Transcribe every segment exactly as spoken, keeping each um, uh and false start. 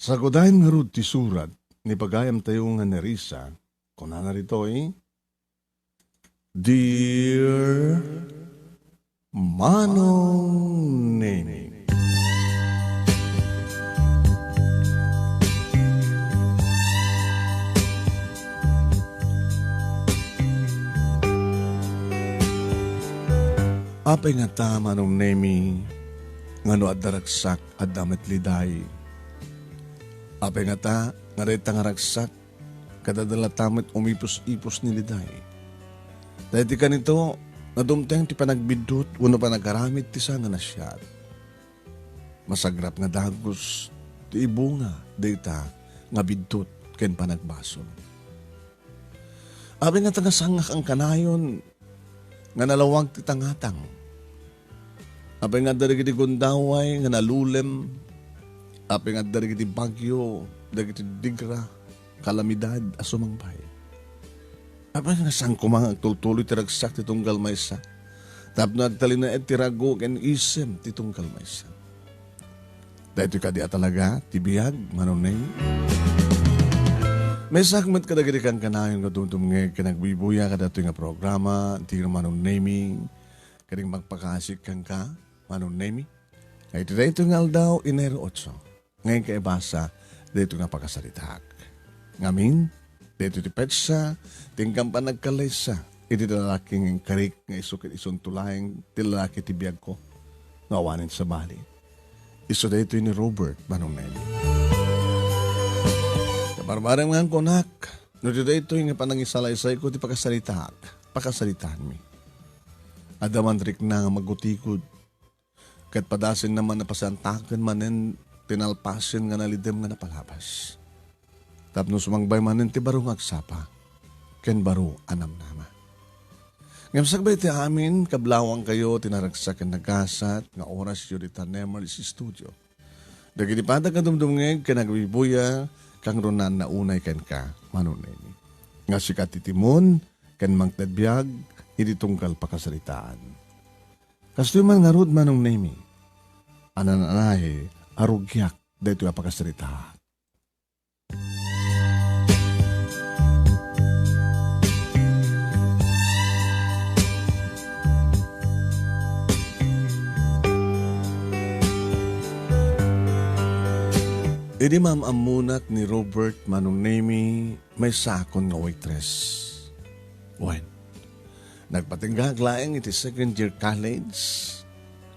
Sagudayen ngarud ti surat ni pagayamtayo nga ni Risa, kunana ditoy, Dear Manong Neni. Apay ngata, Manong Nemi, nga no adda ragsak, adda met liday. Apay ngata, nga dayta nga ragsak, kada dalata met umipus-ipus ni liday. Daydi kanito, nga dumteng ti panagbiddut wenno panagaramid ti sa nga nasiat. Masagrap nga dagus ti ibunga dayta nga biddut ken panagbasol. Apay ngata nga sangak kanayon nga nalawag ti tangatang. Apay nga adda dagiti gundaway nga nalulem. Apay nga adda dagiti bagyo, dagiti digra, kalamidad a sumangbay. Apay nga saan koma nga agtultuloy ti ragsak ti tunggal maysa, tapno agtalinaed ti rago ken isem ti tunggal maysa. Daytoy kadi a talaga ti biag, Manong Nemi. Maysaak met kadagiti kankanayon nga dumdumngeg ken agbuybuya kadatoy nga programa, Dear Manong Nemi, kading magpakaasik kenka, Manong Nemi. Nga iti daytoy nga aldaw, Enero otso, nga inka ibasa daytoy nga pakasaritaak. Ngamin, daytoy ti petsa ti inkan panagkallaysa iti lalaki nga inkarik nga isu ket isunto laeng ti lalaki ti biagko nga awanen sabali. Isu daytoy ni Robert, Manong Neni. Kabarbarem nga kunak, no di daytoy nga panangisalaysayko ti pakasaritaak, pakasaritaanmi. Adda man rikna nga magutikod, ket padasenna man napasantaken manen ti nalpasen nga nalidem nga napalabas. Tapno sumangbay manen ti baro nga agsapa ken baro a namnama. Ngem sakbay ti amin, kablawangkayo ti naragsak ken nagasat nga orasyo dita Nemer's Studio. Dagiti padak nga dumdumngeg ken agbuybuya, kangrunaan na unay kenka, Manong Neni, nga sika ti timon ken mangted biag iti tunggal pakasaritaan. Kastoy man ngarud, Manong Nemi, a naan-anay a rugiak daytoy a pakasaritaak. Idi maam-ammonak ni Robert, Manong Nemi, maysakon nga waitress. Wen, nagpatinggaak laeng iti second year college.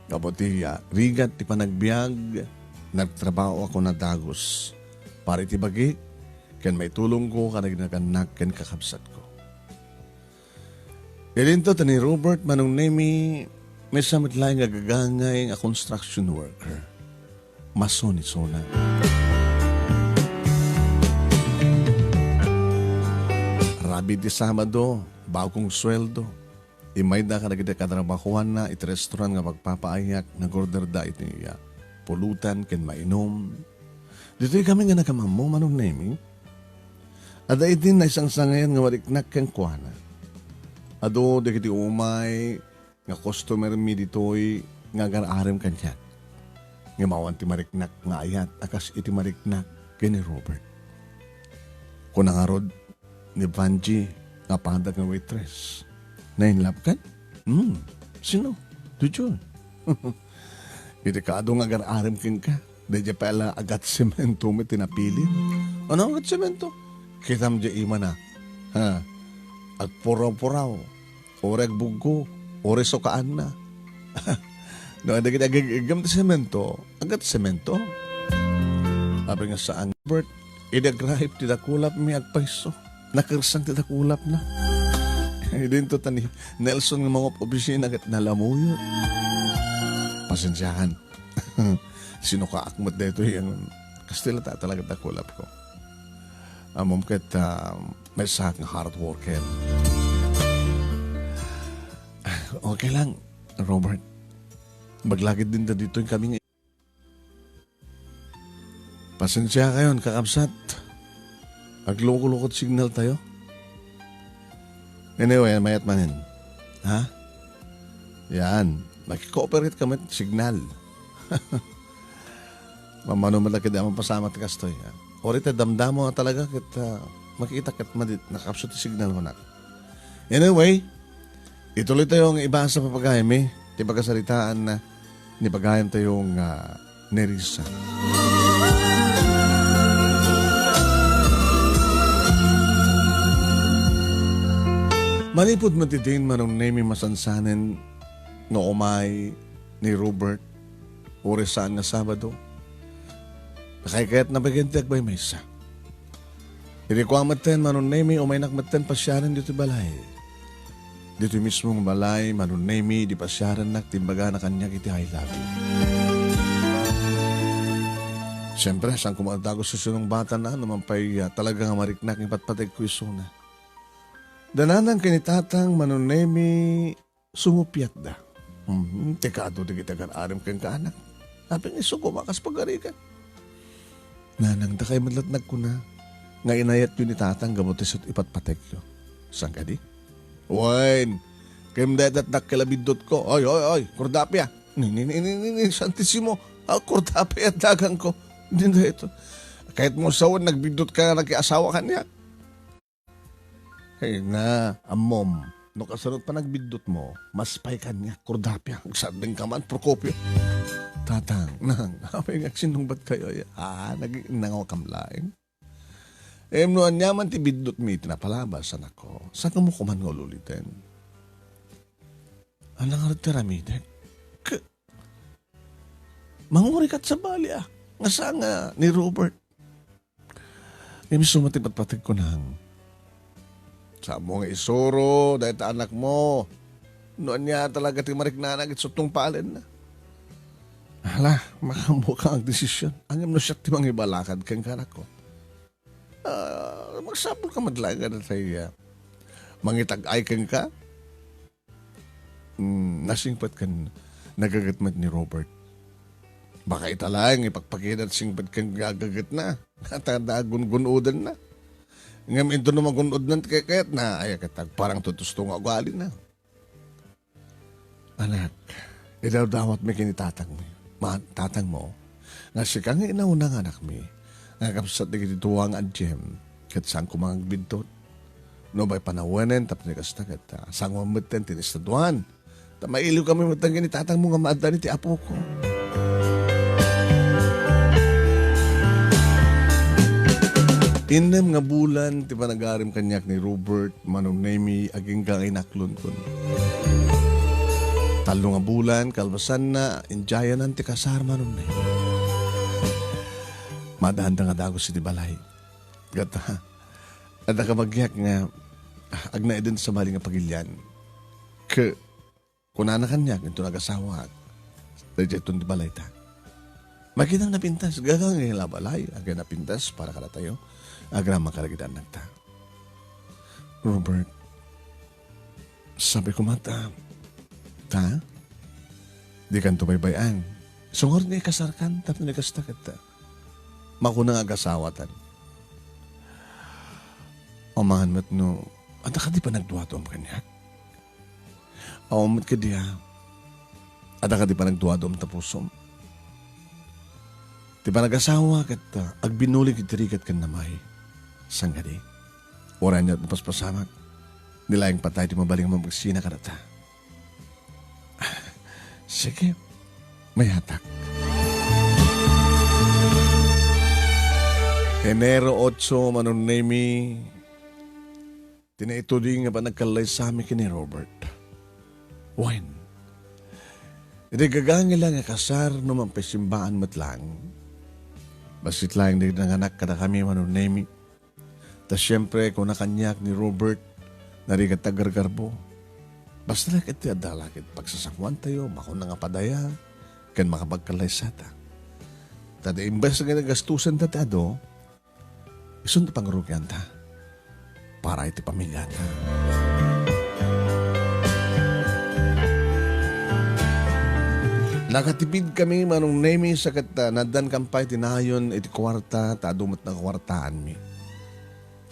Gapu ti, ah, rigat ti panagbiag, nagtrabahoak a dagus para iti bagik ken maitulongko kadagiti nagannak ken kakabsatko. Idinto ta ni Robert, Manong Nemi, maysa met laeng nga gagangay nga construction worker. Mason isuna. Rabii ti Sabado, bagong sueldo. Immayda kadagiti katrabahoanna iti restaurant nga pagpapaayak, nag-orderda iti, ah, pulutan ken mainum. Ditoy kami nga nakamammo, Manong Nemi. Adda idin naisangsangayan nga mariknak kenkuana. Adu dagiti umay nga customer mi ditoy nga agar-arem kaniak. Ngem awan ti mariknak nga ayat a kas iti mariknak ken ni Robert. Kuna ngarud ni Vangie nga padak nga waitress, "Na-in love ka? Hmm, sino? Dudyo?" Iti kaadu nga agar-arem kenka, daydiay pay la agat semento met ti napili. Ano agat semento? Kitam diay imana. Ha? Agpuraw-puraw. Uray agbuggo, uray sukaanna. No, dagiti agig-iggem ti semento, agat semento. Apay nga saan, Bert, idi agrahip ti dakulapmi, agpayso. Nakersang ti dakulapna. Idinto ta ni Nelson nga mangup-opisina ket nalamuyot. Pasensiakan. Sinukaak met daytoy, ang kastila ta talaga dakulapko. Ammom ket, ah, maysaak nga hard worker. Okay lang, Robert. Maglagid din ta ditoy kami nga. Pasensiakayon, kakabsat. Agloko-lokot signal tayo. Anyway, mayat manen. Ha? Yan. Makikooperate kami signal. Mammano met la ketdi a mapasamak ti kastoy, a. Uray ta damdamo a talaga ket, a, makita ket madi, nakapsut ti signal kunak. Anyway, ituloy tayo nga ibasa, papagayam, ti pagsaritaan ni pagayam tayo nga Nerissa. Manipud met idin, Manong Nemi, masansanen nga umay ni Robert, uray saan nga Sabado. Nakaykayatna bagen ti agmaymaysa. Idi kua metten, Manong Nemi, umaynak metten pasiaren ditoy balay. Ditoy mismo nga balay, Manong Nemi, idi pasiarennak ti imbagana kaniak iti I love you. Siempre, saan koma dagus ti sinungbatanna, no man pay, ah, talaga nga mariknak nga ipatpategko isuna. Dananang ken ni Tatang, Manong Nemi, sumuppiatda. Hmm, ti kaadu dagiti agar-arim kenka, anak. Apay nga isu koma kas pagarigan? Nanang, dakay met la't nagkuna nga inayatyo ni Tatang gapu ti isu ti ipatpategyo. Saan kadi? Wen, ken dayta dakkel a biddutko. Oy, oy, oy, Cordapia. Ni, ni, ni, ni, ni, ni, Santissimo. Ah, Cordapia, daganko. Di dayto. Kayatmo sawen, nagbiddut ka nga nakiasawa kaniak. Ay na, ammom, no kasano ti panagbiddutmo, mas pay kaniak, Cordapia, agsardengka man, Procopio. Tatang, nang, apay nga agsinnungbatkayo, ay, a, nag-, nangawakam laeng. Em, no aniaman ti biddutmi iti napalabas, anakko, saan kamo koma nga ululiten? Ania ngarud ti aramidek? K-, mangurikat sabali, a, nga saan nga ni Robert? Ngem isu met ti patpategko, nang. Saanmo nga isuro dayta anakmo no ania talaga ti mariknana ket tungpalenna. Hala, makaammoka nga agdesisyon. Ngem no siak ti mangibalakad kenka, anakko, a, magsapulka met laeng a datay, a, mangitag-ay kenka. Mm, nasingpet ken nagaget met ni Robert. Baka ita laeng ipakpakita ti singpet ken gagagetna. Ta, ta gun-gun-odenna. Ngem inton no magun-odna ti kaykayatna, ay, ket agparang tutusto nga ugalina. Anak, idawdawatmi ken ni tatangmi. Ma-, tatangmo, nga sika nga inauna nga anakmi, nga kabsat dagiti dua nga adiem, ket saan koma nga agbiddut. No bay panawenen tapno kasta ket, ah, sangoan metten ti naestaduan. Ta mailiwkami metten ken ni tatangmo nga maaddaan iti apoko. Innem nga bulan ti panagarim kaniak ni Robert, Manong Nemi, agingga nga inaklon kun. Tallo nga bulan, kalpasanna, idiayanan ti kasar, Manong Nemi. Maadda nga dagus iti balay. Gata, adda kabagiak nga agnaeden sabali nga pagilian. Ke, kunana kaniak, inton agasawaak, daytoy ti balayta. Makitam napintas, gaga nga la balay, agay napintas para kadatayo, agraman kadagiti annakta. Robert, sabi ko met, ta? Dikanto baybay-an. Sungar nga ikasarkan, tapno ikasta ket, makuna nga agasawatan. Amangan met no, adda kadi panagduaduam kaniak? Awan met kadi, a, adda kadi panagduaduam ta pusom? Ti panagasawa ket, ah, agbinulig iti rigat ken namay. Saan kadi? Uray ania ti mapaspasamak, ni laeng patay ti mabalin nga mamagsina kadata. Sige, mayatak. Enero otso, Manong Nemi, ti naitudi nga panagkallaysami ken ni Robert. Wen, idi gagangila nga kasar no mangpasimbaan met laeng. Bassit laeng dagiti nanganak kadakami, Manong Nemi. Ta siempre, kuna kaniak ni Robert, narigat ti aggargarbo. Basta la ket ti adda la ket pagsasangoantayo, makuna nga padaya, ken makapagkallaysata. Ta di imbes nga nagastusen ta ti adu, isun ti pangrugianta para iti pamiliata. Nakatipidkami, Manong Nemi, sa ket, ah, naaddankami pay ti nayon iti kuarta, ta adu met nga kuartaanmi.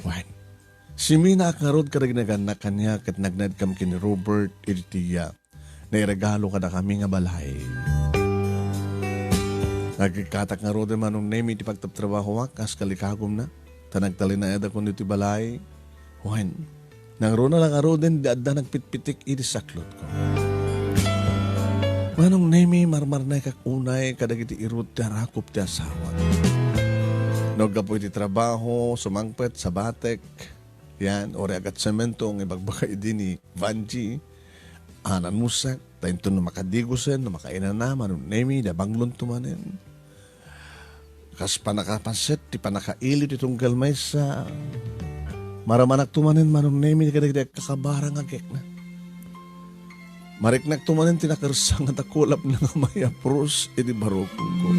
Wen, siminaak ngarud kadagiti nanganak kaniak ket nagnaedkami ken ni Robert iti, ah, nairegalo kadakami nga balay. Nagkikkatak ngaruden, Manong Nemi, ti pagtrabtrabahoak, kas kalikagumna. Ta nagtalinaedak kun iti balay. Wen, nangruna la ngaruden di adda nagpitpitik iti saklotko. Manong Nemi, marmarnaykak unay kadagiti irud ti arakop ti asawak. No gapu iti trabaho, sumangpet, sabatek, yan, uray agatsemento nga ibagbaga idi ni Vanji, a, nanussak, ta inton no makadigosen, no makainana, Manong Nemi, da banglonto manen. Kas pannakapaset ti pannakailiw ti tunggal maysa, maramanakto manen, Manong Nemi, kadagiti agkakabara nga agkekna. Mariknakto manen ti nakersa nga dakulapna nga mayapros iti barukongko.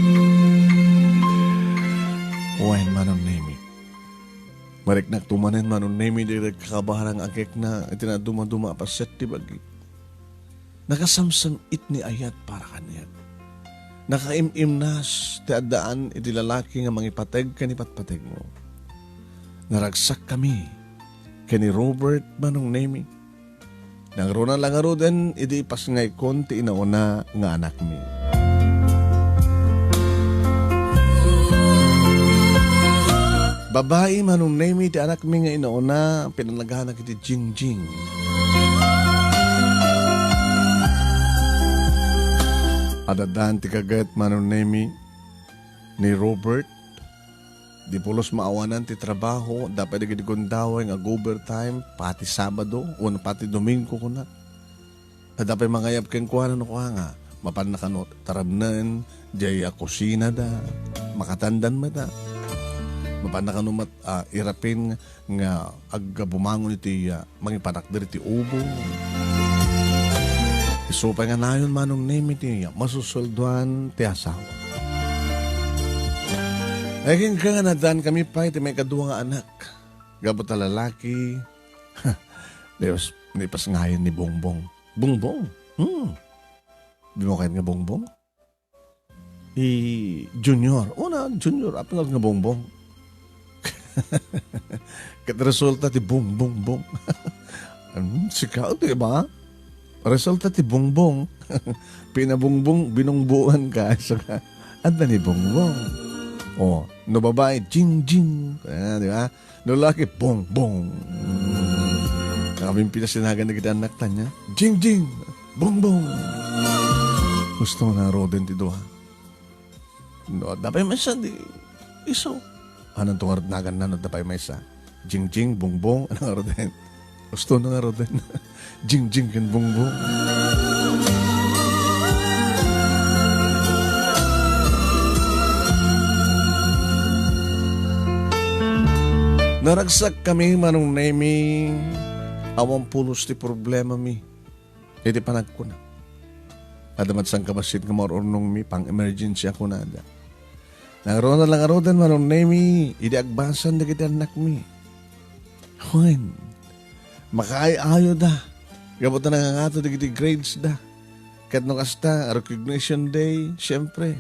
Wen, Manong Nemi. Mariknakto manen, Manong Nemi, dagiti agkakabara nga agkekna iti nadumaduma a paset ti bagi. Nakasamsam-it ni ayat para kaniak. Nakaim-imnas ti addaan iti lalaki nga mangipateg ken ipatpategmo. Naragsakkami ken ni Robert, Manong Nemi. Nangruna la ngaruden idi ipasngaykon ti inauna nga anakmi. Babai, Manong Nemi, ti anakmi nga inauna, pinalaganak iti Jingjing. Addan ti kaget, Manong Nemi, ni Robert. Di pulos maawanan ti trabaho, adda pay dagiti gundaway nga ag-overtime, pati Sabado, wenno pati Domingo, kuna. Adda pay mangayab kenkuana no kua nga, mapanna kano tarabnen, diay a kusinada, makatandan met a. Mapanna kano met, ah, irapin nga agbumangon iti, ah, mangipanakder iti ubo. Isu pay nga nayon, Manong Nemi, ti masusuldoan ti asawa. Ay, kenka nga naddaan kami pay ti maikadua nga anak. Gapu ta lalaki, ni pas-, ni pasngayen ni Bongbong. Bongbong? Hmm. Di mo kayat nga Bongbong? I Junior. Una, Junior, apay nga Bongbong? Ket resulta ti bong, bong, bong. Hmm, sika, di ba? Resulta ti bongbong. Pinabongbong, binongbongan ka. Saka, adda ni bongbong. O, no babae, jingjing. Ah, di ba? No laki, bongbong. Nakabimpinas ti nagan dagiti annak ta nia. Jingjing! Bongbong! Gusto na roden ti dua. No, adda pay maysa di isu. Ananto ngarud naganna no adda pay maysa? Jingjing, bongbong, ano ngaruden? Gusto na ngaruden. Jingjing ken bongbong. Naragsak kami, Manong Nemi. Awan pulos ti problemami iti panagkuna. Adda met sangkabassit nga maur-urnongmi, pang-emergency a kunada. Nangruna la ngaruden, Manong Nemi, idi agbasan dagiti annakmi. Wen, makaay-ayoda. Gapu ta nangangato dagiti grades da. Ket no kasta, recognition day, siempre.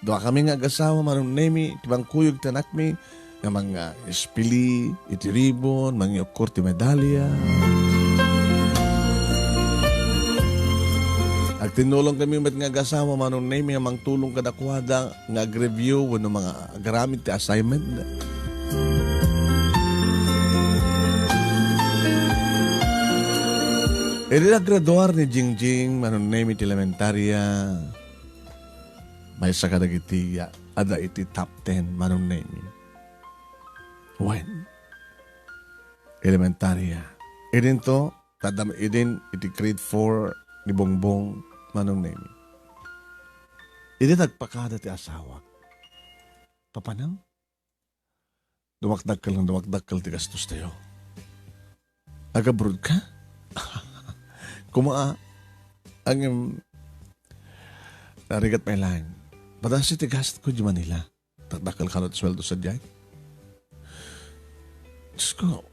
Duakami nga agasawa, Manong Nemi, ti mangkuyog ti anakmi, nga manga-espili iti ribon, mangiukkor ti medalya. Agtinnulongkami met nga agasawa, Manong Nemi, nga mangtulong kadakuada nga ag-review wenno manga agaramid ti assignment. Idi naggraduar ni Jingjing, Manong Nemi, ti elementarya, maysa kadagiti, ah, adda iti top ten, Manong Nemi. Wen, elementarya. Idinto, tadam idin iti grade four ni Bongbong, Manong Nemi. Idi nagpakada ti asawak, papanam? Dumakdakkel, dumakdakkel ti gastostayo. Agabroad ka? Kuma, ah, ang, em, narigat may laeng. Padasi ti gasto ko di Manila. Dakdakkel kano ti sweldo sadiay? Diyos ko,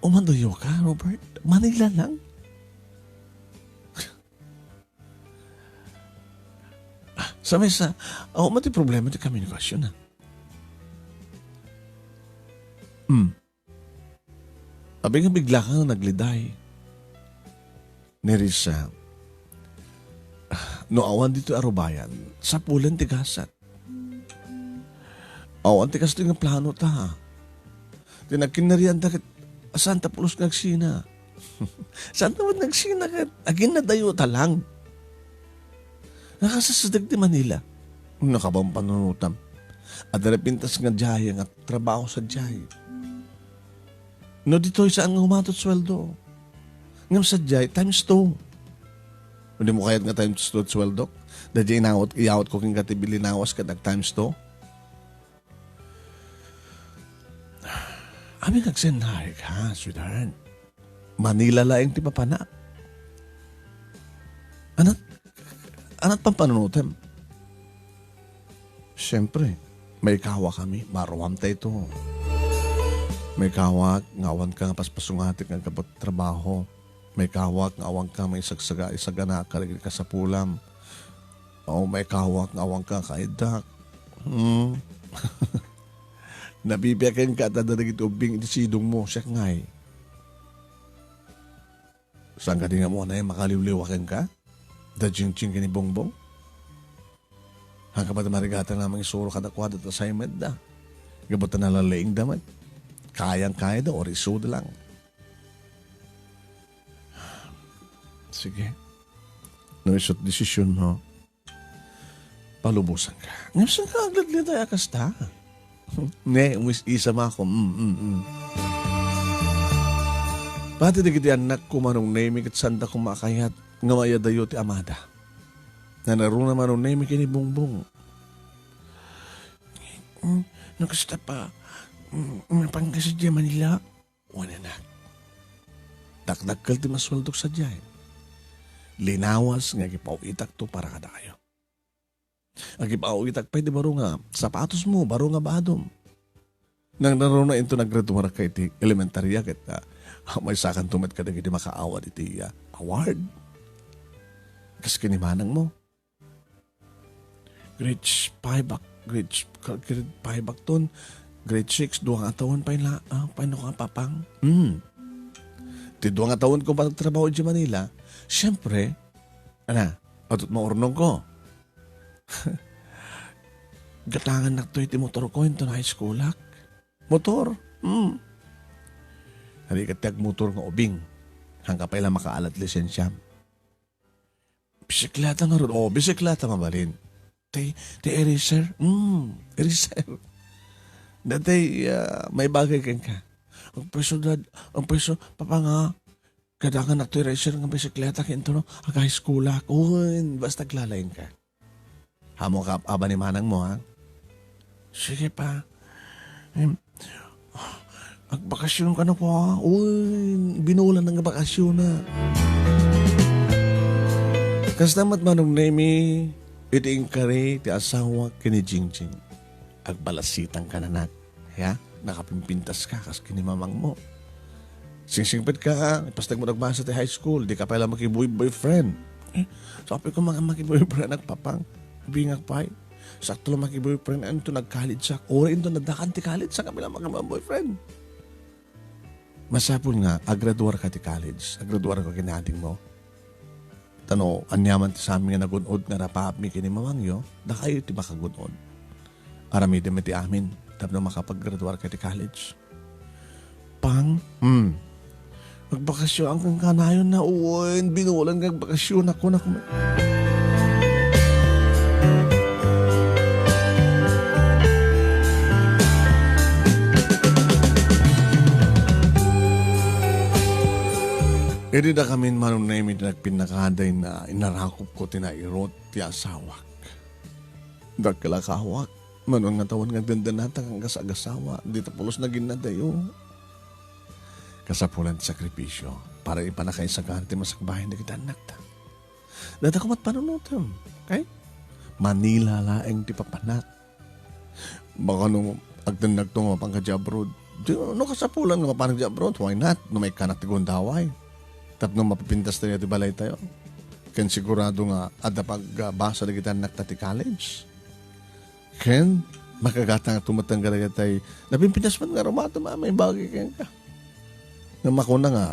umandayo ka, Robert? Manila lang? Ah, sa mesa, awan man ti problema ti komunikasyon, ah. Hmm. Abi nga bigla ka nga nagliday. Ni Risa, ah, no awan dito arubayan, sapulan ti gasat. Awan ti kastoy nga planota. Ti nagkinnarianta ket saan ta pulos nga agsina. Saan ta met nga agsina ket aginnadayota lang. Nakasasadeg ti Manila. Nakapampanunotam. Adda napintas nga diay nga trabaho sadiay. No ditoy, saan nga umatot sueldo. Ngem sadiay, times two. Dimo kayat nga times two ti sueldok? Daydiay inawat, iyawatko kenka ti linawas ket nag-times two. Amin nga agsennaek, ha, sweetheart? Manila laeng ti papanak. Anat, anat pampanunotem? Siyempre, maikawakami, maruamta ito. Maikawak nga awanka nga paspasungatek nga aggapu ti trabaho. Maikawak nga awanka maisagsaga-, isagana kadagiti kasapulam. O maikawak nga awanka kaiddak. Hmm. Nabibiakenka ta dagiti ubbing iti sidongmo, siak ngay. Saan kadi nga ammona makaliwliwa kenka? Da Jingjing ken ni Bongbong? Saan ka pay marigatan nga mangisuro kadakuada ta assignment da? Gapu ta nalalaingda met. Kayang kayada or isuda lang. Sige. No isu't desisyon mo, palubosanka. Ngem saan ka agladladay a kasta? Ne, umis-isa mako. Mm, mm, mm. Pati dagiti annakko, Manong Nemi, ket sanda koma a kayat nga maiyadayo ti amada. Nanaruna, Manong Nemi, ken ni Bongbong. Mm, no kasta pa, mm, mapanka sadiay Manila? Wen, anak. Dakdakkel ti masueldok sadiay. Linawas nga agipaw-itakto para kadakayo. Agipaw-itak pay ti baro nga sapatosmo, baro nga badom. Nangnaruna inton naggraduarka iti elementaria ket, ah, maysakanto met kadagiti makaawat iti, ah, award. Kas ken ni manangmo. Grade five ak-, grade, grade five akton, grade six, dua nga tawen pay la, ah, pay no ka, Papang. Hmm. Ti dua nga tawen ko pagtrabaho idiay Manila, siyempre, ana, adut maurnongko. Gatangannak to iti motor ko, inton high school ak. Motor? Hmm. Adi ket ti agmotor nga ubing. Saan ka pay la makaalat lisensiam? Bisikleta ngarud. Oh, bisikleta mabalin. Ti, ti eraser? Hmm, eraser. Dati, ah, maibagay kenka. Ang presyo, Dad, ang presyo, Papa nga, gadangannak to eraser nga bisikleta ket inton, no? Ag-high school ak. Wen, basta aglalaing ka. Ammok a-, aba ni manangmo, ha? Sige pa. Em, agbakasyon ka na po, ha? Uy, binulan nga bakasyon na. Kasta met, Manong Nemi, iti inkari ti asawa ken ni Jingjing. Agbalasitan ka na, nak. Ya, nakapimpintas ka kas ken ni mamangmo. Singsingpet ka, ipasteg mo nagbasa ti high school, di ka pay la makiboy-boyfriend. Eh, sabi ko, mga makiboyfriend ak, Papang. Bingak pay. Sakto lang makiboyfriend, anto nag-college ak. Uri into nadakan ti college, saan ka pay la makiboyfriend. Masapul nga, agraduar ka ti college. Agraduar ka ken adingmo. Ta no, aniaman ti samin nga nagun-od nga rapaapmi ken ni mamangyo, dakayo ti makagun-od. Aramidem iti amin tapno makapaggraduar ka iti college. Pang, hmm. Magbakasyon ang kanayon na, uwen, binulan nga agbakasyon ako na kuma-, Idi dakamin, Manong Nemi, ti nagpinnakaday na inarakop ko ti nairot ti asawak. Dakkel a kawak, Manong, nga tawen nga agdandanata nga agas-agasawa, dita pulos naginnadayo. Kasapulan ti sakripisyo para ipanakaisagana ti masakbayan dagiti annakta. Data ko met panunotem, okay? Manila laeng ti papanak. Baka no agdennagto nga mapan ka di abroad. Di, no kasapulan nga mapanak di abroad, why not? No maikkanak ti gundaway. Tapno mapipintas tayo ti balay tayo. Ken sigurado nga adda pagbasa dagiti annakta ti college. Ken makagatang to met nga dagitay napimpinas met nga arumatom a maibagi kenka. Nga makuna nga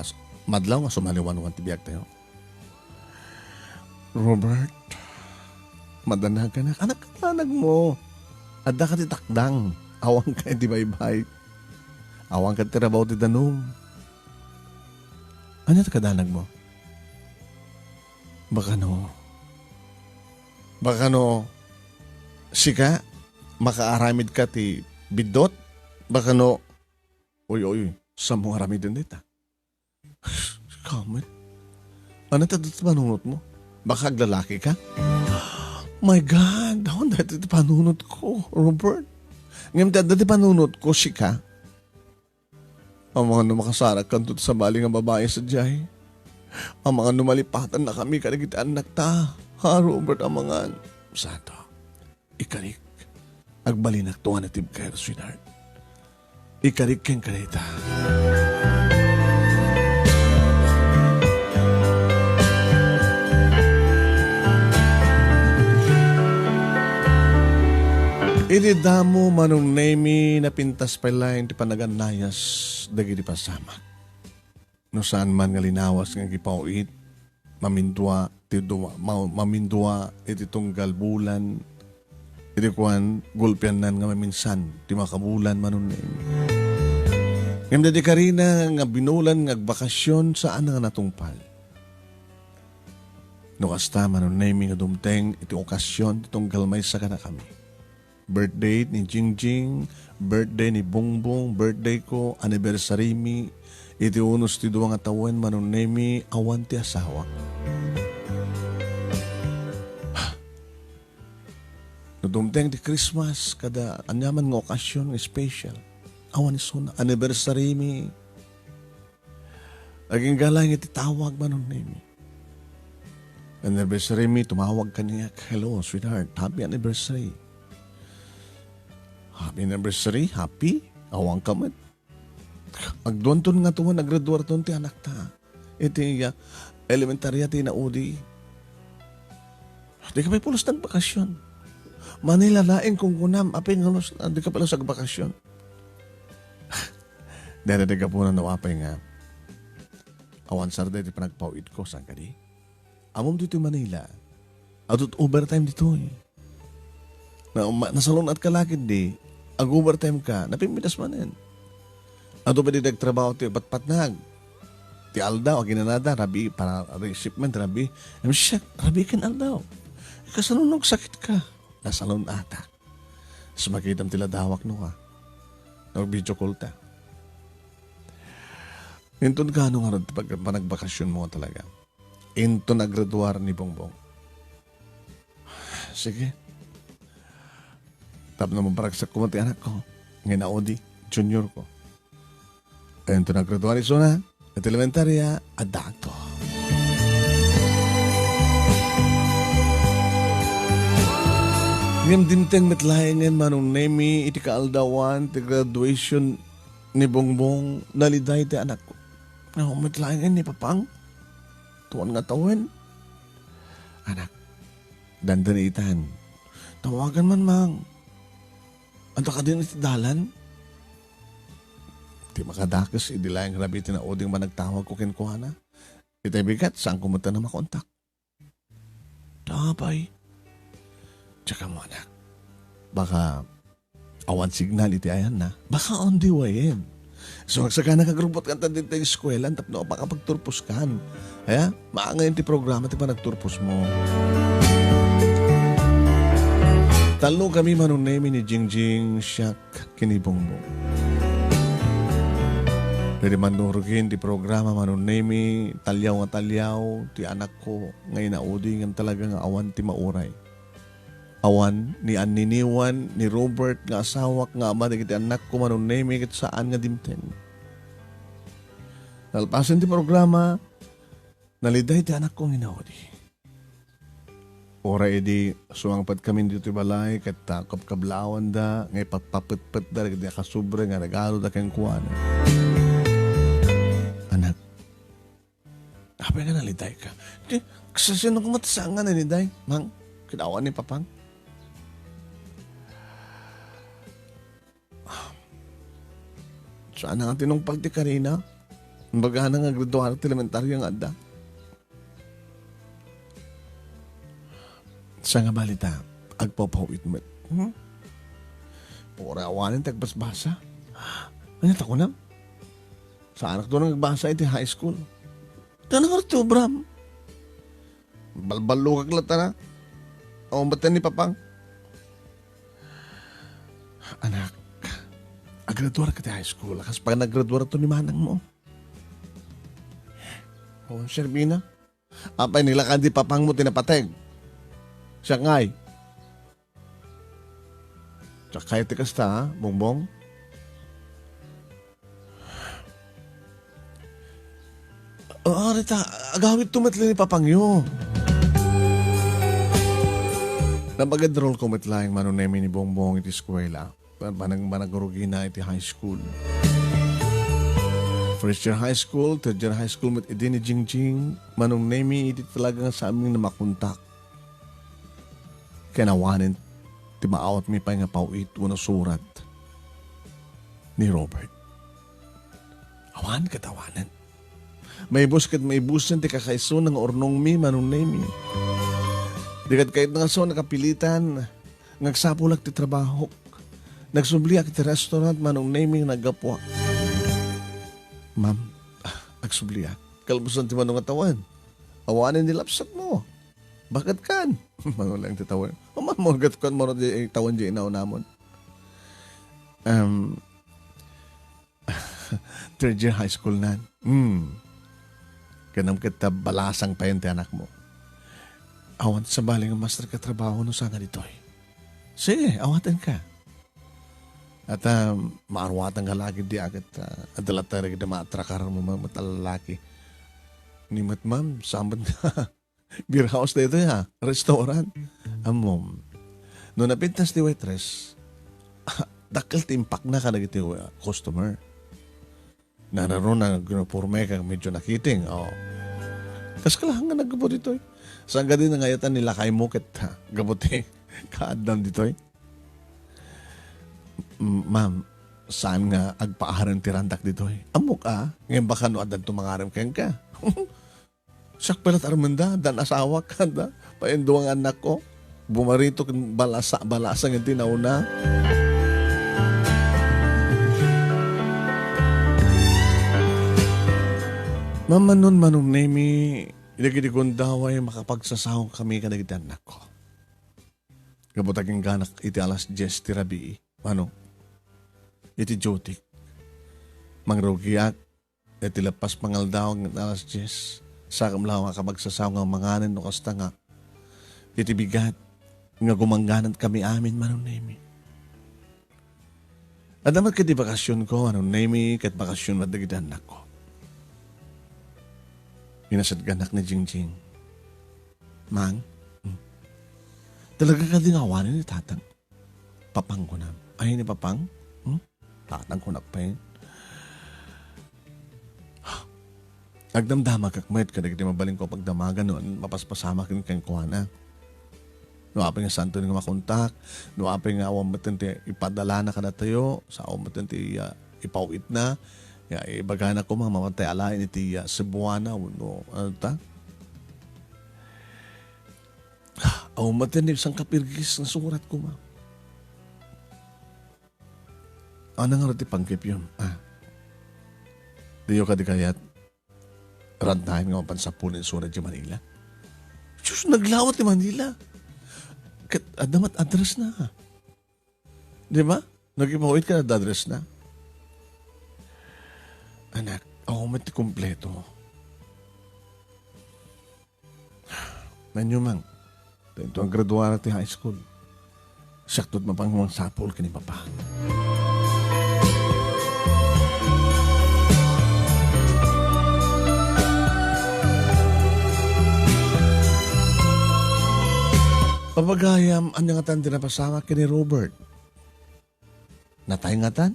madlaw nga sumaliwanwan ti biag tayo. Robert, madanaganak. Anak, kadanag mo. Adda ka ti takdang. Awan kay ti baybay. Awan kay ti rabaw ti danum. Ania ti kadanagmo? Baka no, baka no, sika, makaaramid ka ti biddut? Baka no, uy, uy, saan mo aramiden dita? Kamet. Ano ti panunot mo? Baka aglalaki ka? My God, awan dayta ti panunot ko, Robert. Ngem ti adda ti panunot ko, sika. Amangan no makasarak kanto ti sabali nga babai sadiay. Amangan no malipatan na kami kadagiti annak ta. Ha, Robert, amangan. Santo, ikarik. Agbalinakto nga natibker, sweetheart. Ikarik ken kadayta. Iti damo, Manong Nemi, napintas pay laeng ti panagannayas dagiti pasamak. No saan man nga linawas nga agipaw-it, mamindua ti dua-, ma-, mamindua iti tunggal bulan, iti kuan, gulpiannan nga maminsan ti makabulan, Manong Nemi. Ngem daydi karina nga binulan nga agbakasyon, saan nga natungpal. No kasta, Manong Nemi, nga dumteng iti okasyon ti tunggal maysa kadakami. Birthday ni Jingjing, birthday ni Bongbong, birthday ko, anniversary mi. Iti unos ti dua nga tawen, Manong Nemi, awan ti asawak. No dumteng ti Christmas, kada aniaman nga okasyon nga special, awan isuna. Anniversary mi, agingga laeng iti tawag, Manong Nemi. Anniversary mi, tumawag kaniak. "Hello, sweetheart. Happy anniversary." "Happy anniversary? Happy? Awan ka met." Agduanton nga tuman, aggraduarton ti anakta. Iti, ah, elementarya ti inaudi. Di ka pay pulos nagbakasyon. Manila laeng kunkunam, apay nga pulos, ah, di ka pulos agbakasyon. Dayta ti gapuna no apay nga awan sarday ti panagpaw-itko, saan kadi? Ammom ditoy Manila, adto't overtime ditoy. Na, ma-, nasalun-at ka la ketdi, ag-overtime ka, napimpitas manen. Adu pay di nagtrabaho ti patpatnag. Ti aldaw, aginanada, rabii, para reshipment, rabii. Em, siak, rabii ken aldaw. Kasano no agsakit ka? Nasalun-atak. Sa makitam ti ladawak no ka. Nag-video call ta. Inton kano nga rod pag-, panagbakasyon mo talaga. Inton agraduar ni Bongbong. Sige. Tapno maparagsak ko ti anak ko. Nga inaudi, junior ko. Inton agraduar isuna, iti elementarya, adda agto. Ngem dimteng met laengen Manong Nemi iti kaaldawan ti graduation ni Bongbong, naliday ti anakko. Naummet laengen ni Papang. Tuan nga tawen. Anak, dandani itan. Tawagan man, Mang. Adda kadin iti dalan? Ti makadakes idi laeng rabii ti nauding managtawag ko kenkuana. Itay bigat, saan ko met a makontak. Apay? Tsaka mo, anak. Baka awan signal iti ayanna. Baka on the way in. So, agsakana, agrubot kanta ditoy eskuela, tapno makapagturpos kan. Aya, maangayon ti programa ti panagturpos mo. Talno kami Manong Nemi ni Jingjing, siak, ken ni Bongbong. Daydi mannurgen ti programa Manong Nemi, taliaw nga taliaw ti anakko nga inaudi ngem talaga nga awan ti mauray. Awan ni anniniwan ni Robert nga asawak nga ama dagiti annakko Manong Nemi ket saan nga dimteng. Nalpasen ti programa, naliday ti anakko nga inaudi. Uray idi sumangpet kami ditoy balay ket, ah, kabkablawanda nga ipatpapetpetda dagiti nakasubre nga regaloda kenkuana. Anak, apay nga naliday ka? Di, kasasino koma ti saan nga naliday, Mang? Ket awan ni Papang. Saan nga tinungpal ti karina? Imbagana nga graduar ti elementarya nga adda. Sa nga balita, agpapaw-it met. Hmm? Uray awanen ti agbasbasa. Ania ta kunam? Saanak duan nga agbasa iti high school. Ania ngarud ti obram? Balballogak latta. Awan batten ni Papang. Anak, agraduarka ti high school, kas pagnagraduarto ni manangmo. Awan serbina. Apay, ni laeng di Papangmo ti napateg. Siak ngay. Siak kayat ti kasta, ha, Bongbong? Oo, Rita, agawidto met laeng ni Papangyo. Napag-enrollko met laeng, Manong Nemi, ni Bongbong iti eskuela. Panag-, panagrugina iti high school. First year high school, third year high school met idi ni Jingjing, Manong Nemi, idi talaga nga saan mi nga makontak. Ken awanen ti maawatmi pay nga paw-it wenno surat ni Robert. Awan ket awanen. Maibus ket maibusen ti kakaisuna nga urnongmi, Manong Nemi. Di ket kayatna nga isu a nakapilitan nga agsapulak ti trabahok. Nagsubliak iti restaurant, Manong Nemi, nga naggapuak. Ma'am, ah, agsubliak. Kalbusan ti mano nga tawen. Awanen ni lapsatmo. Baket kan? Mano laeng ti tawen. O, ma'am, murgat kan maro di, eh, tawen di inaunamon. Um, Third year high school nan. Hmm. Kanam ket ta balasang payen ti anakmo. Awan sabali nga master ka trabaho no saan nga ditoy. Sige, awatenka. At, ah, maaruatan ka lagi di aket, ah, adda latta dagiti maatrakar mo ma-, matalaki. Ni met, ma'am, saan met nga beer house daytoy, ha? Restaurant. Ammom. No napintas ti waitress, dakkel ti impakna kadagiti, uh, customer. Nanaruna, naguniporme ka, medyo nakiting, oh. Kas kalahan nga naggapu ditoy. Saan ka din nangayatan ni lakay mo ket, ha, gapu ti kaaddam ditoy? M-, ma'am, saan nga agpaaren ti randak ditoy? Ammok a, ngem baka no addanto mangarem kenka. Siak pay la ti armenda, dan asawak, da. Payen dua nga annakko. Bumarito ken balasa-, balasang iti nauna. Mammanon, Manong Nemi, dagiti gundaway, makapagsasaok kami kadagiti annakko. Gapu ta agingganak iti alas dies ti rabii, mano, iti duty. Mangrugiak, iti lappas pangaldaw nga alas dies, sakem laeng a makapagsasaok nga manganen no kasta nga iti bigat nga gumangganat kami amin, Manong Nemi. Adda met ket di bakasionko, Manong Nemi, ket bakasion met dagiti annakko. Inasadganak ni Jingjing. Mang, hmm. Talaga kadi nga awanen ni Tatang? Papang kunam. Ay, ni Papang? Hmm? Tatang kunak pay. Agdamdamagak met kadagiti mabalinko a pagdamagan no mapaspasamak kenkuana. No apay nga saanto nga makontak, no apay nga awan metten ti ipadalana kadatayo, sa awan metten ti, ah, ipaw-itna, ya, ibagana koma, mapantay alaen iti, ah, Cebuana, wenno, ano ta? Awan metten ti sangkapirgis nga surat koma. Ano nga ti panggepyo? Ah. Diyo kadi kayat? Rantayen nga mapan sapulin sura di Manila. Sus, naglawa ti Manila. Ket adda met address na. Di ba? Nagipawit ka na address na. Anak, ako met ti kompleto. Nanyo, Mang, daytoy a graduara ti high school. Siakto ti mapanguang sapul ken ni Papa. Papagayam, ania ngatan ti napasamak ken ni Robert? Natay ngatan?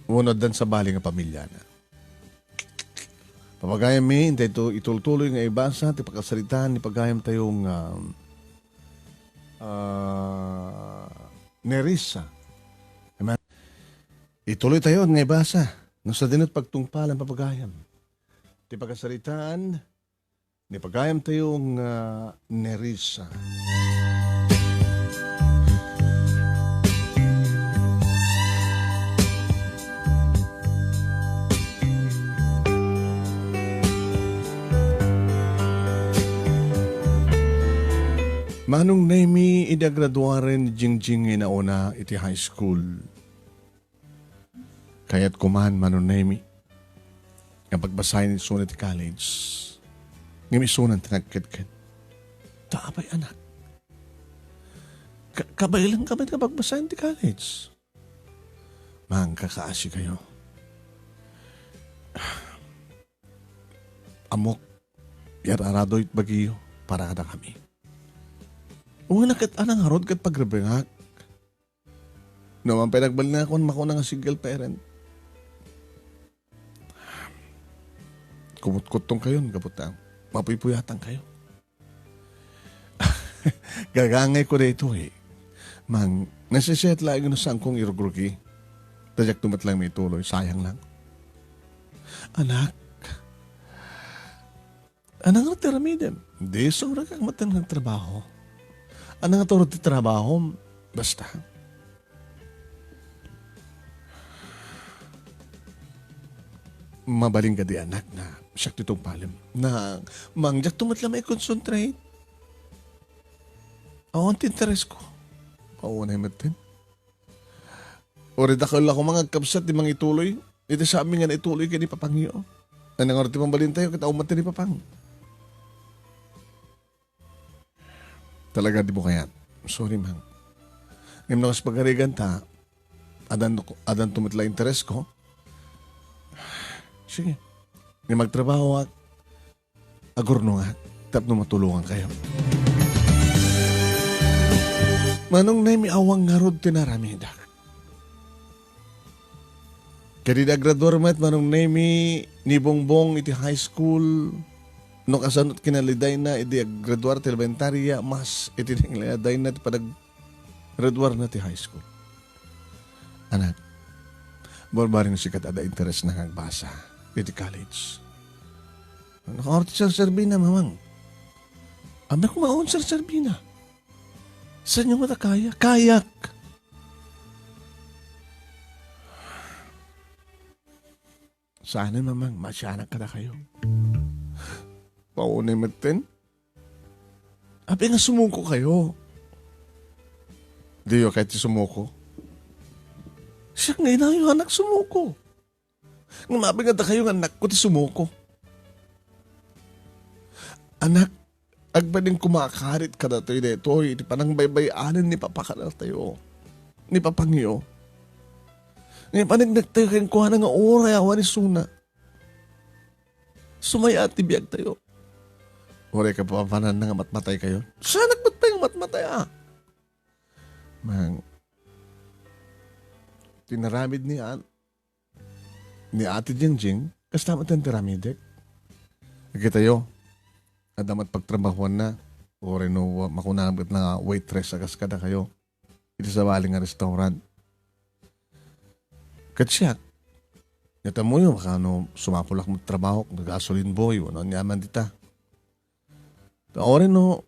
Wenno addan sabali nga pamiliana? Papagayam mi, intay to itultuloy nga ibasa ti pakasaritaan ni pagayam tayo nga, ah, Nerissa. Amen. Ituloy tayo nga ibasa. No sadino ti pagtungpalan, papagayam. Ti pakasaritaan ni pagayam tayo nga Nerissa. Manong Nemi, idi agraduaren ni Jingjing nga inauna iti high school, kayatko man, Manong Nemi, nga pagbasaen isuna ti college. Ngem isunan ti nagkedked. Ta apay, anak? Ka-, kabaelanka met nga pagbasaen ti college? Mangkakaasi kayo. Ammok, yar-aradoy ti bagiyo para kadakami. Wen, ket anang ngarud ket pagrebengak. No man pay nagbalin nga kuan, makuna nga single parent. Kumutkuttong kayon, gapu ta mapuypuyatan kayo. Gagangay ko daytoy. Mang, nasisiat laeng no saan kong irugrugi. Ta diak met lang maituloy, sayang lang. Anak, anang ti aramidem? Di, sumrekak met nga agtrabaho. Anang ti trabahom? Basta. Mabalin kadi, anak, nga siak ti tungpalem. Na, Mang, diak met lang maikonsentrate. Awan ti interes ko. Paunay metten. Uray dakkel la koma nga agkabsat ti mangituloy. Iti saanmi nga naituloy ken ni Papangyo. Anang ngarud ti mabalintayo ket awan met ni Papang. Talaga dimo kayat. Sorry, Mang. Ngem no kas pagarigan ta, adan, adanto met la interes ko. Sige. Ngem agtrabahoak, agurnongak, tapno matulongan kayo. Manong Nemi, awan ngarud ti naramidak. Ket idi agraduar met, Manong Nemi, ni Bongbong iti high school, no kasano ti kinalidayna idi agraduar ti elementaria, mas iti kinalidayna ti panag-, graduarna ti high school. Anak, barbareng sika ta adda interes na nga agbasa iti college. Nakaarti serserbina, Mamang. Anak, maon serserbina. Saan nga mata kaya? Kayak. Saan, Mamang? Masianak kadakayo. Paunay metten. Apay nga sumuko kayo? Diyo kayat ti sumuko? Siak nga inayo, anak, sumuko. Ngem apay nga dakayo nga annakko ti sumuko? Anak, agbalin koma a karit kadatoy daytoy iti panangbaybay-anen ni Papa kadatayo. Ni Papangyo. Nga ipaneknektayo kenkuana nga uray awan isuna. Sumay-at ti biagtayo. Uray kapapananna nga matmatay kayo. Saanak met pay nga matmatay, a? Mang, tinaramid ni an-, ni Ate Jingjing, kasta met ti ramidek. Kitayo, adda met pagtrabahoanna, uray no makuna met nga waitress a kas kadakayo. Iti sabali nga restaurant. Ket siak, ket ammoyo, baka no sumapulak met trabahok, gasoline boy, wenno aniaman dita. Ta uray no,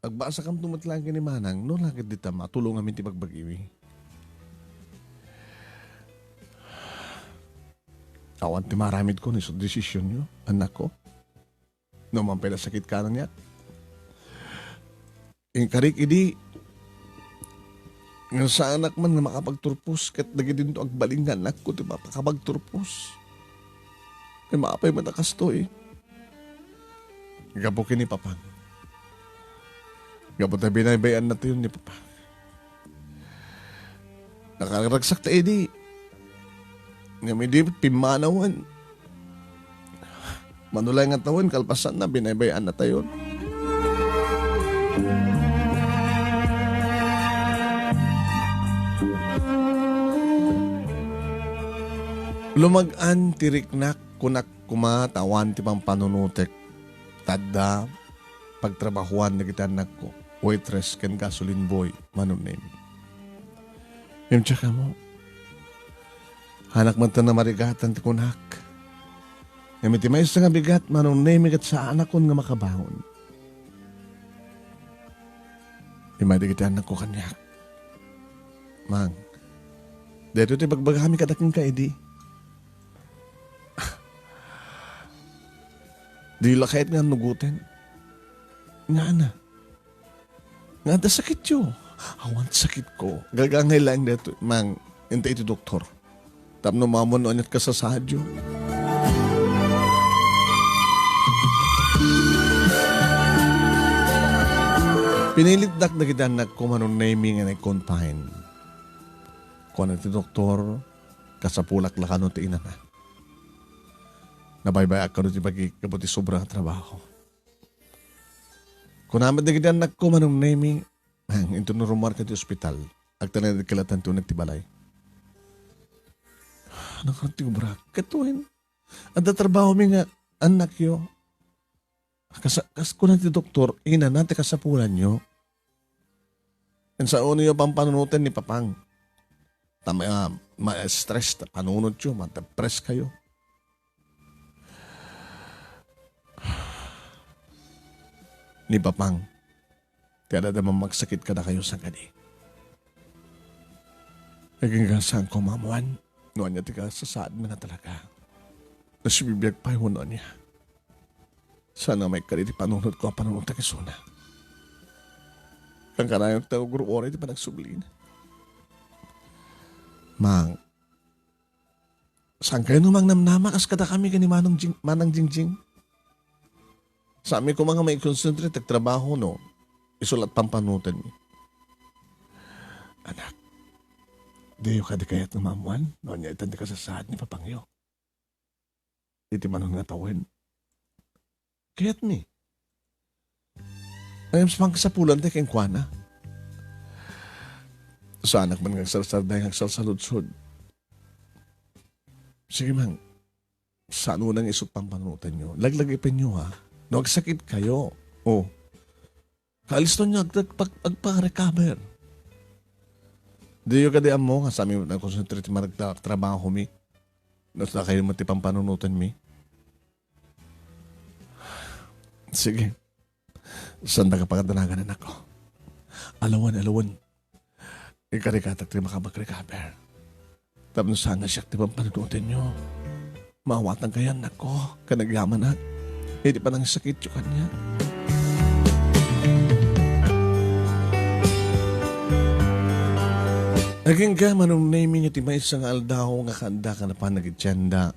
agbasakamto met laeng ken ni Manang, no, la ket dita, matulonganmi ti bagbagiyo. Awan ti maaramidko, ni, so, desisionyo, annakko. No man pay nasakit ka na niya. Inkarik idi, nga saanak man nga makapagturpos, ket dagidinto agbalin nga annakko ti makapagturpos. Ay, maapay man a kastoy. Gapu ken ni Papang. Gapu ta binaybay-annatayon ni Papa. Nakaragsak ta idi. Ngem idi pimmanawen, mano laeng nga tawen, kalpasanna, binaybay-annatayon. Lumag-an ti riknak, kunak koma ta awan ti pampanunotek. Ta adda pagtrabahoan dagiti annakko, waitress ken gasoline boy, Manong Nemi. Ngem diak ammo. Saanak met a marigatan ti kunak. Ngem iti maysa nga bigat, Manong Nemi, ket saanakon nga makabangon. Immay dagiti annakko kaniak. Mang, daytoy ti ibagbagami kadakenka idi. Di la kayat nga annugoten. Ngana. Nga adda sakityo. Awan sakitko. Gagangay laeng daytoy, Mang, inta iti doktor. Tapno maammoan no aniat kasasaadyo. Pinilitdak dagiti annakko, Manong Nemy, nga nag-confine. Kuana ti doktor, kasapulak la kano ti inana. Nabaybayak kano ti bagik gapu ti sobra nga trabaho. Kuna met dagiti annakko, Manong Nemy, "Mang, inton no rummuarka ti ospital, agtalinaedka latta ti uneg ti balay." Nangruna ti obrak. Ket wen, adda trabahomi nga annakyo. Kas, kas kuna ti doktor, inana ti kasapulanyo. Ken saoyo pampanunoten ni Papang. Ta ma-, ma-stress ta panunotyo, ma-depress kayo. Ni Papang, ti adda mamagsakit kadakayo sangkadi. Agingga saanko maammoan no ania ti kasasaadmi nga talaga. Nasibibiag pay wenno ania. Saan nga maikkan iti panunotko a panunotek isuna. Kankanayon ti aguruguray ti panagsublina. Mang, saan kayo no mangnamnama kas kadakami ken ni Manong Jing-, Manang Jingjing? Saanmi koma nga mai-concentrate ti agtrabaho no isu la ti pampanunotenmi. Anak, diyo kadi kayat nga maammoan no ania itan ti kasasaad ni Papangyo iti manon nga tawen? Kayatmi. Ngem sa pangkasapulan ti kenkuana. Saanak man nga agsarsardeng, agsalsaludsod. Sige, Mang. Saan unay nga isu ti pampanunotenyo? Laglagipenyo, ha? No agsakit kayo. Oh. Kaalistonyo, agtag-, pag-, agpa-recover. Diyo kadi ammo nga saanmi nag-concentrate ti managta-, trabahomi? No saan kayo met ti pampanunotenmi? Sige. Saanda nga pakadanagan, anakko. Alawen, alawen. Ikarikatak ti makapag-recover. Tapno saan nga siak ti pampanunotenyo. Maawatan kayo, anakko, ken agyamanak iti panangsakityo kaniak. Agingga, Manong Nemy, nga ti maysa nga aldaw nga kaandaka napan nagitienda.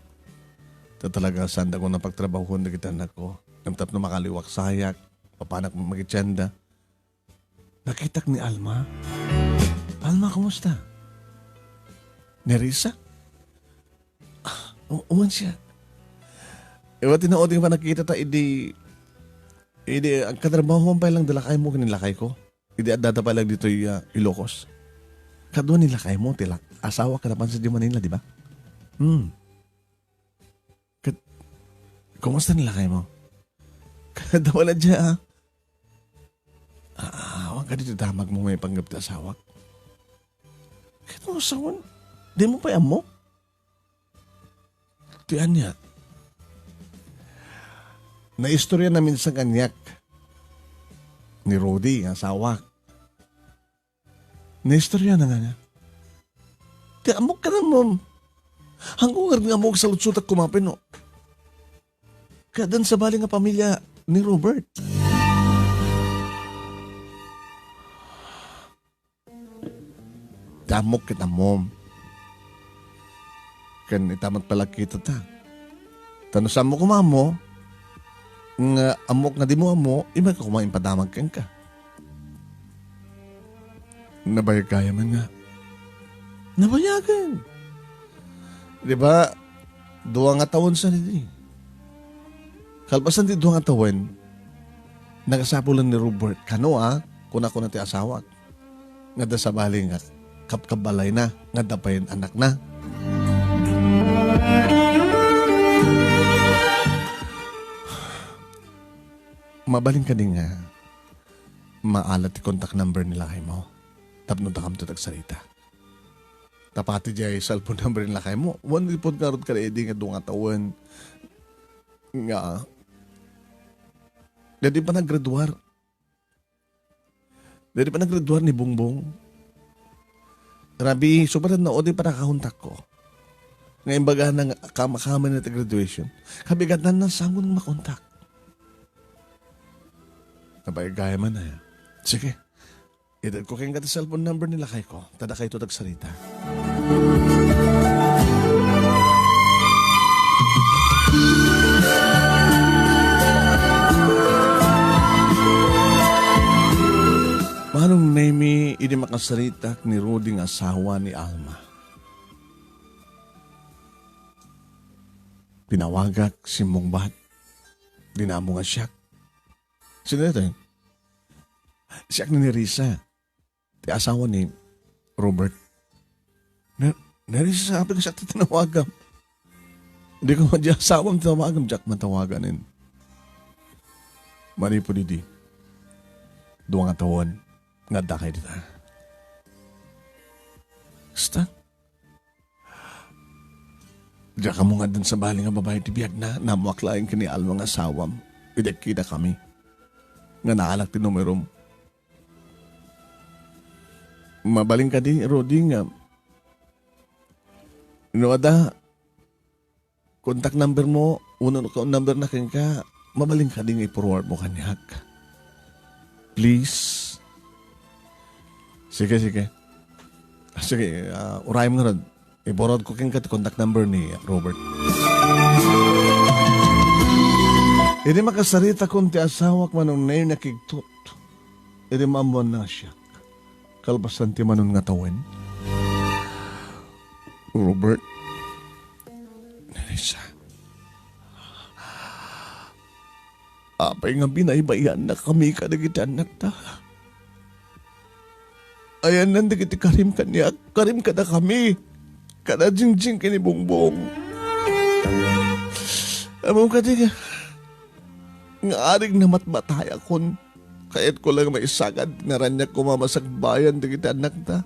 Ta talaga, saanda nga napagtrabahoan dagiti annakko. Ngem tapno makaliwak sayak, mapanak magitienda. Nakitak ni Alma. Alma, kumusta? Ni Risa? Ah, u-, uman siya. Iwa ti naudi nga panagkita ta idi, idi agkatrabahoan pay lang da lakaymo ken ni lakayko. Idi addada pay lang ditoy, ah, Ilocos. Kadua ni lakaymo, ti lak-, asawa ka napan sa di Manila, di ba? Hmm. Ket, kumusta ni lakaymo? Kada wala dya, ah. Ah, awan kadi ti damagmo maipanggep ti asawak. Ket no sawen, di mo pay ammo? Ti ania? Naistorya na minsan kaniak ni Rudy, nga asawak. Naistorya na nga niya. Ti ammok ken ammom. Hangko ngarud nga ammok, salutsotak kumapen, no? Kadan sabali nga pamilya ni Robert. Ti ammok ket ammom. Ken ita met pala kita ta. Ta no saanmo koma ammo, nga ammok nga dimo ammo, imayka koma impadamag kenka. Nabayag gayam nga. Nabayagen. Di ba, dua nga tawen sa didi. Kalpasan ti dua nga tawen, nagasapulan ni Robert. Kano, a, kuna-kuna ti asawak. Nga adda sabali nga kabkabbalayna, nga adda pay annakna. Mabalin kadi nga maala ti contact number ni lakaymo tapno dakamto ti agsarita. Ta pati diay cellphone number ni lakaymo, wen ripod ngarud kada idi nga dua nga tawen nga daydi panaggraduar. Daydi panaggraduar ni Bongbong. Rabii, supaten na, o di panakakontakko. Nga imbagana nga kam-, kamakaman iti graduation. Kabigatnan na sangon makontak. Nabaygay man, eh. Sige. Itedko kenka ti cellphone number ni lakayko, ta dakayto tagsarita. Manong Nemi, idi makasaritak ni Rudy nga asawa ni Alma. Tinawagak, simmungbat. Dinamo nga siak. Sino daytoy? Siak ni Nerissa, ti asawa ni Robert. Ne-, Nerissa, apay, siak ti tinawagam. Di ko man di asawam tinawagam, diak man tawaganen. Manipud idi, dua nga tawen nga addakay dita. Kasta, diak ammo nga addan sabali nga babai ti biagna, naammoak laeng ken ni Alma nga asawam. Idi agkita kami, nga naalak ti numerom. Mabalin kadi, Rudy, nga no adda contact number mo, wenno account number na kenka, mabalin kadi nga i-forward mo kaniak? Please. Sige, sige. Ah, sige, ah, urayem ngarud. I-forward ko kenka ti contact number ni Robert. Idi makasaritakon ti asawak, Manong Nemi, nakigtot. Idi maammoanna nga siak, kalpasan ti manon nga tawen. Robert, Nerissa, apay nga binaybay-annakami kadagiti annakta? Ayanna dagiti karim kaniak, karim kadakami, kada Jingjing ken ni Bongbong. Ammom kadi nga, nga arig namatmatayakon. Kayatko la nga maisagad nga raniak koma masakbayan dagiti annakta.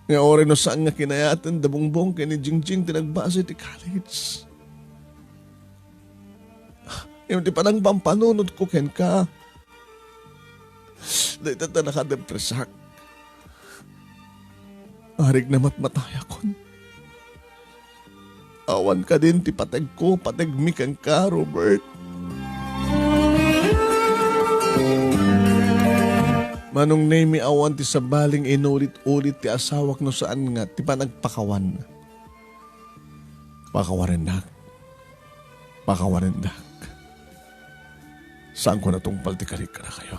Nga uray no saan nga kinayaten da Bongbong ken ni Jingjing ti nagbasa iti college. Ngem ti panangpampanunotko kenka, dayta ta nakadepresak. Arig namatmatayakon. Awan kadin ti pategko, pategmi kenka, Robert. Manong Nemi, awan ti sabali nga inulit-ulit ti asawak no saan nga ti panagpakawan. Pakawanendak. Pakawanendak. Saanko natungpal ti karik kadakayo.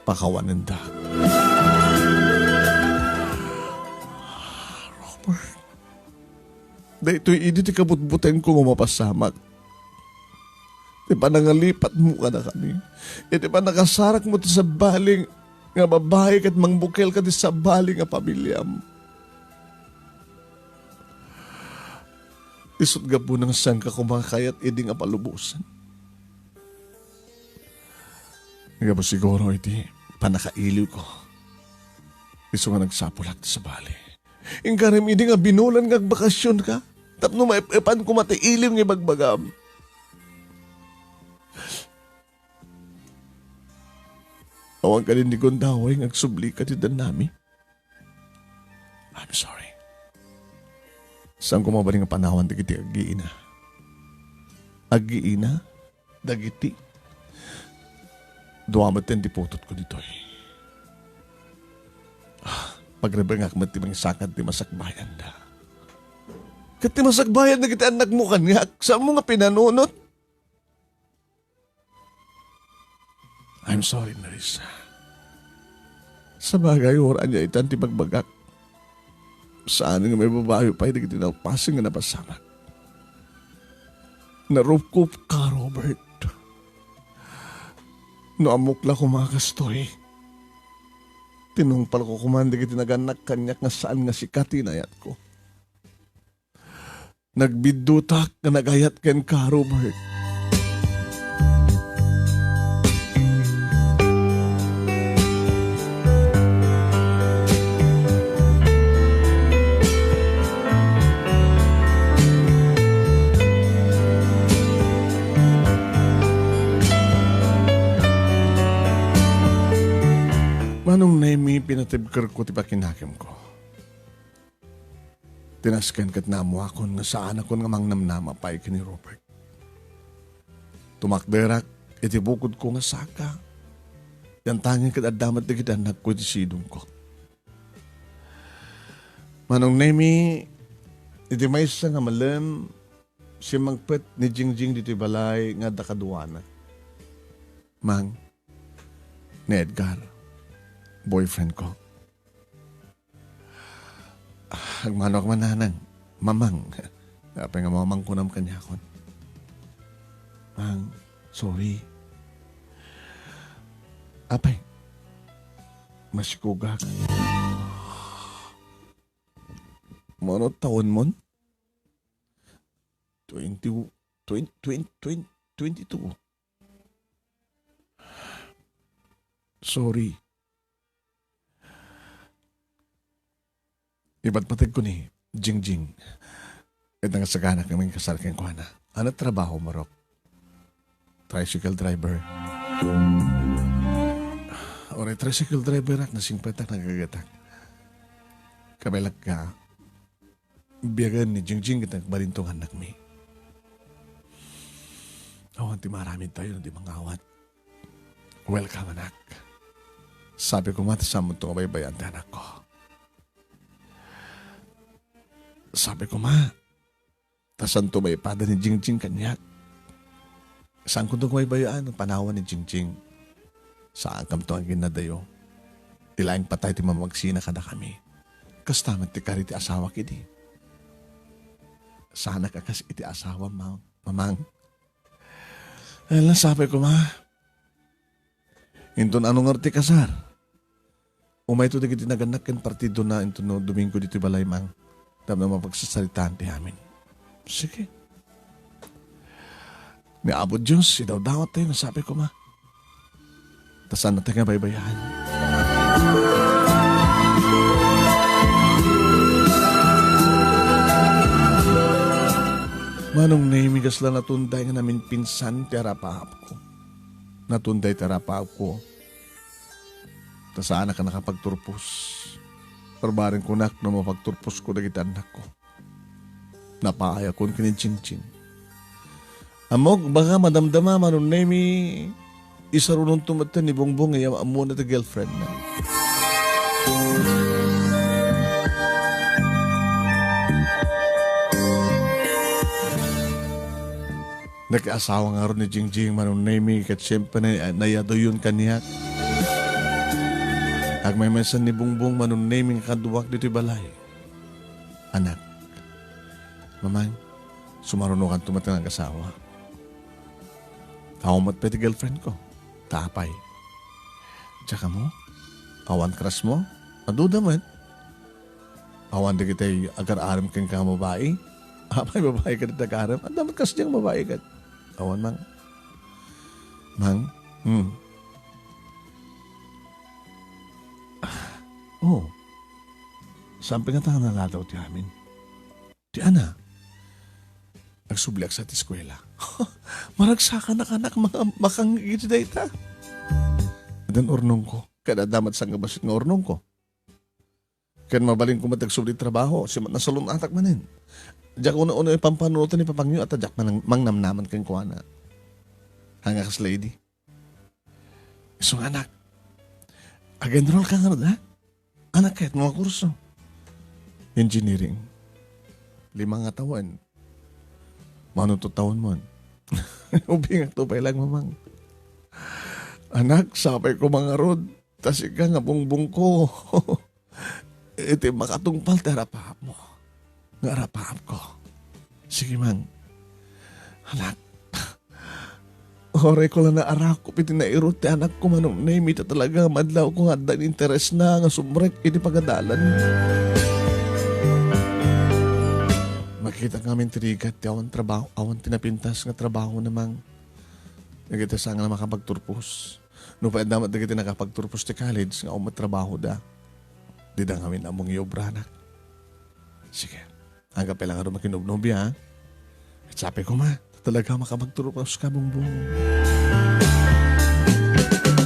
Pakawanendak. Robert, daytoy idi ti kabutbutengko nga mapasamak. Ti panangalipatmo kadakami. Iti pannakasarakmo ti sabali nga babai ket mangbukel ka ti sabali nga pamiliam. Isut' gapuna nga saanka koma kayat idi nga palubosan. Gapu siguro iti pannakailiwko, isu nga nagsapulak ti sabali. Inkarem idi nga binulan nga agbakasionka tapno maep-epan koma ti iliw nga ibagbagam. Awan kadin ti gundaway nga agsublika ti dannami. I'm sorry. Saanko mabalin nga panawan dagiti aggiina. Aggiina? Dagiti. Dua met ti putotko ditoy. Ah, pagrebengak met ti mangsakad ti masakbayanda. Ket ti masakbayan dagiti annakmo kaniak, saanmo nga pinanunot? I'm sorry, Nerissa. Sabagay, uray ania itan ti bagbagak. Saan nga maibabayo pay dagiti nalpasen nga napasamak. Narupkop ka, Robert. No ammok la koma a kastoy, tinungpalko koman dagiti nagannak kaniak nga saan nga sika ti inayatko. Nagbiddutak nga nagayat kenka, Robert. Manong Nemi, pinatibkerko ti pakinakemko. Ti nasken ket naammoakon nga saanakon nga mangnamnama pay ken ni Robert. Tumakderak iti bukodko nga saka. Yantangin ket adda met dagiti annakko iti sidongko. Manong Nemi, iti maysa nga malem, simmangpet ni Jingjing ditoy balay nga adda kaduana. Mang, ni Edgar, boyfriend ko. Agmanoak man, nanang. Mamang. Apay nga mamang kunam kaniakon? Mang, sorry. Apay, masikugak. Mano taon mon? Twenty, twenty, twenty, twenty, twenty-two. Sorry. Ipatpateg ko ni Jingjing. Ita nga saganak nga mangikasar kenkuana. Ano trabaho mo, Rok? Tricycle driver. Uray tricycle driver ak, nasingpetak, nagagatak. Kabaelak ka, biagen ni Jingjing ket nagbalinto nga annakmi. Awan ti maaramidtayo no di mangawat. Welcome, anak. Sabi ko, "Ma, ta saanto nga baybay-an ti anakko?" Sabi ko, "Ma, ta saanto maipada ni Jingjing kaniak? Saanko nga baybay-an panawan ni Jingjing. Saankamto nga aginnadayo. Ti laeng patay ti mamagsina kadakami. Kasta met ti kari ti asawak idi. Saanak a kas iti asawam, ma-, mamang." Ala, sapay ko, ma. Inton ano nga ti kasar? Umayto dagiti nagannak ken partidona inton no Domingo ditoy balay, mang. Tapno mapagsasaritaan ti amin. Sige. Ni Apo Dios, idawdawat tayo, nasapay ko, ma. Ta saan nata nga baybay-an? Manong Nemi, kasla natunday nga naminpinsan ti arapaapko. Natunday ti arapaapko. Ta saanak a nakapagturpos. Parbareng kunak no mapagturposko dagiti annakko. Napaayakon ken ni Jingjing. Ammok, baka madamdama, Manong Nemi, isarunonto met ni Bongbong nga ammona ti girlfriendna. Nakiasawa ngarud ni Jingjing, Manong Nemi, ket siempre, nay-, nayaduyon kaniak. Agmaymaysan ni Bongbong, Manong Nemi, nga kaduak ditoy balay. Anak, mamang, sumarunokanto met nga agasawa. Awan met pay ti girlfriend ko. Ta apay? Diak ammo? Awan crush mo? Aduda met. Awan dagiti agar-arem kenka nga babai? Apay, babai kadi ti agar-arem? Adda met kasdiay nga babai ket. Awan, mang. Mang? Hmm. Ah, oh. Saan pay ngata nga naladaw ti amin? Ti ana, agsubliak sa ti eskuela. Maragsakanak, anak, maka-, makangngeg iti dayta. Addan urnongko, ket adda met sangkabassit nga urnongko. Ket mabalinko met agsubli ti trabaho, siman nasalun-atak manen. Diak uno-uno ipampanunot ni papangyo, ta diak manang-, mangnamnaman kenkuana. Haan nga kasla idi. Isu nga, anak, ag-enroll ka ngarud, ha? Anak, ket mo nga kurso? Engineering. Lima nga tawen. Mano to tawen man? Ubingakto pay lang, mamang. Anak, sapay ko mangarud. Ta sika nga bungbong ko. Iti makatungpal ti arapaapmo. Nga arapaapko. Sige, mang. Anak. Uray ko la naarakop iti nairut ti anakko, Manong Nemi, ta talaga nga madlawko nga adda interes na nga sumrek iti pagadalan. Makita ngamin ti rigat ti awan trabaho, awan ti napintas nga trabaho na, mang. Dagiti saan nga makapagturpos. Nupay adda met dagiti nakapagturpos ti college nga awan met trabahoda. Dida ngamin ammo nga iobranak. Sige. Aga pay lang ngarud makinubnobia, ha? Ket sapay koma, ta talaga makapagturpos ka, Bongbong.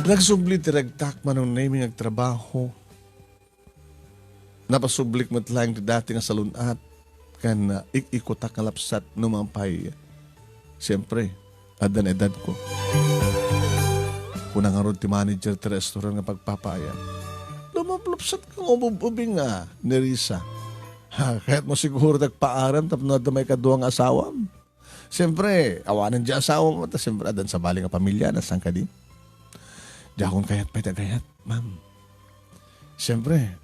Nagsubli ti ragtak, Manong Nemi, nga agtrabaho. Napasublik met laeng ti dati nga salun-at ken, ah, ik-ikutak nga lapsat no mapay, siempre, addan edadko. Kuna ngarud ti manager ti restaurant nga pagpapaayam, "Lumaplupsat ka nga ubub-ubing, a, Nerissa. Ha, kayatmo siguro ti agpaarem tapno adda maikadua nga asawam? Siempre, awanen diay asawam, ta siempre, addan sabali nga pamiliana, saan kadi? Diakon kayat pay ti agayat, ma'am. Siempre,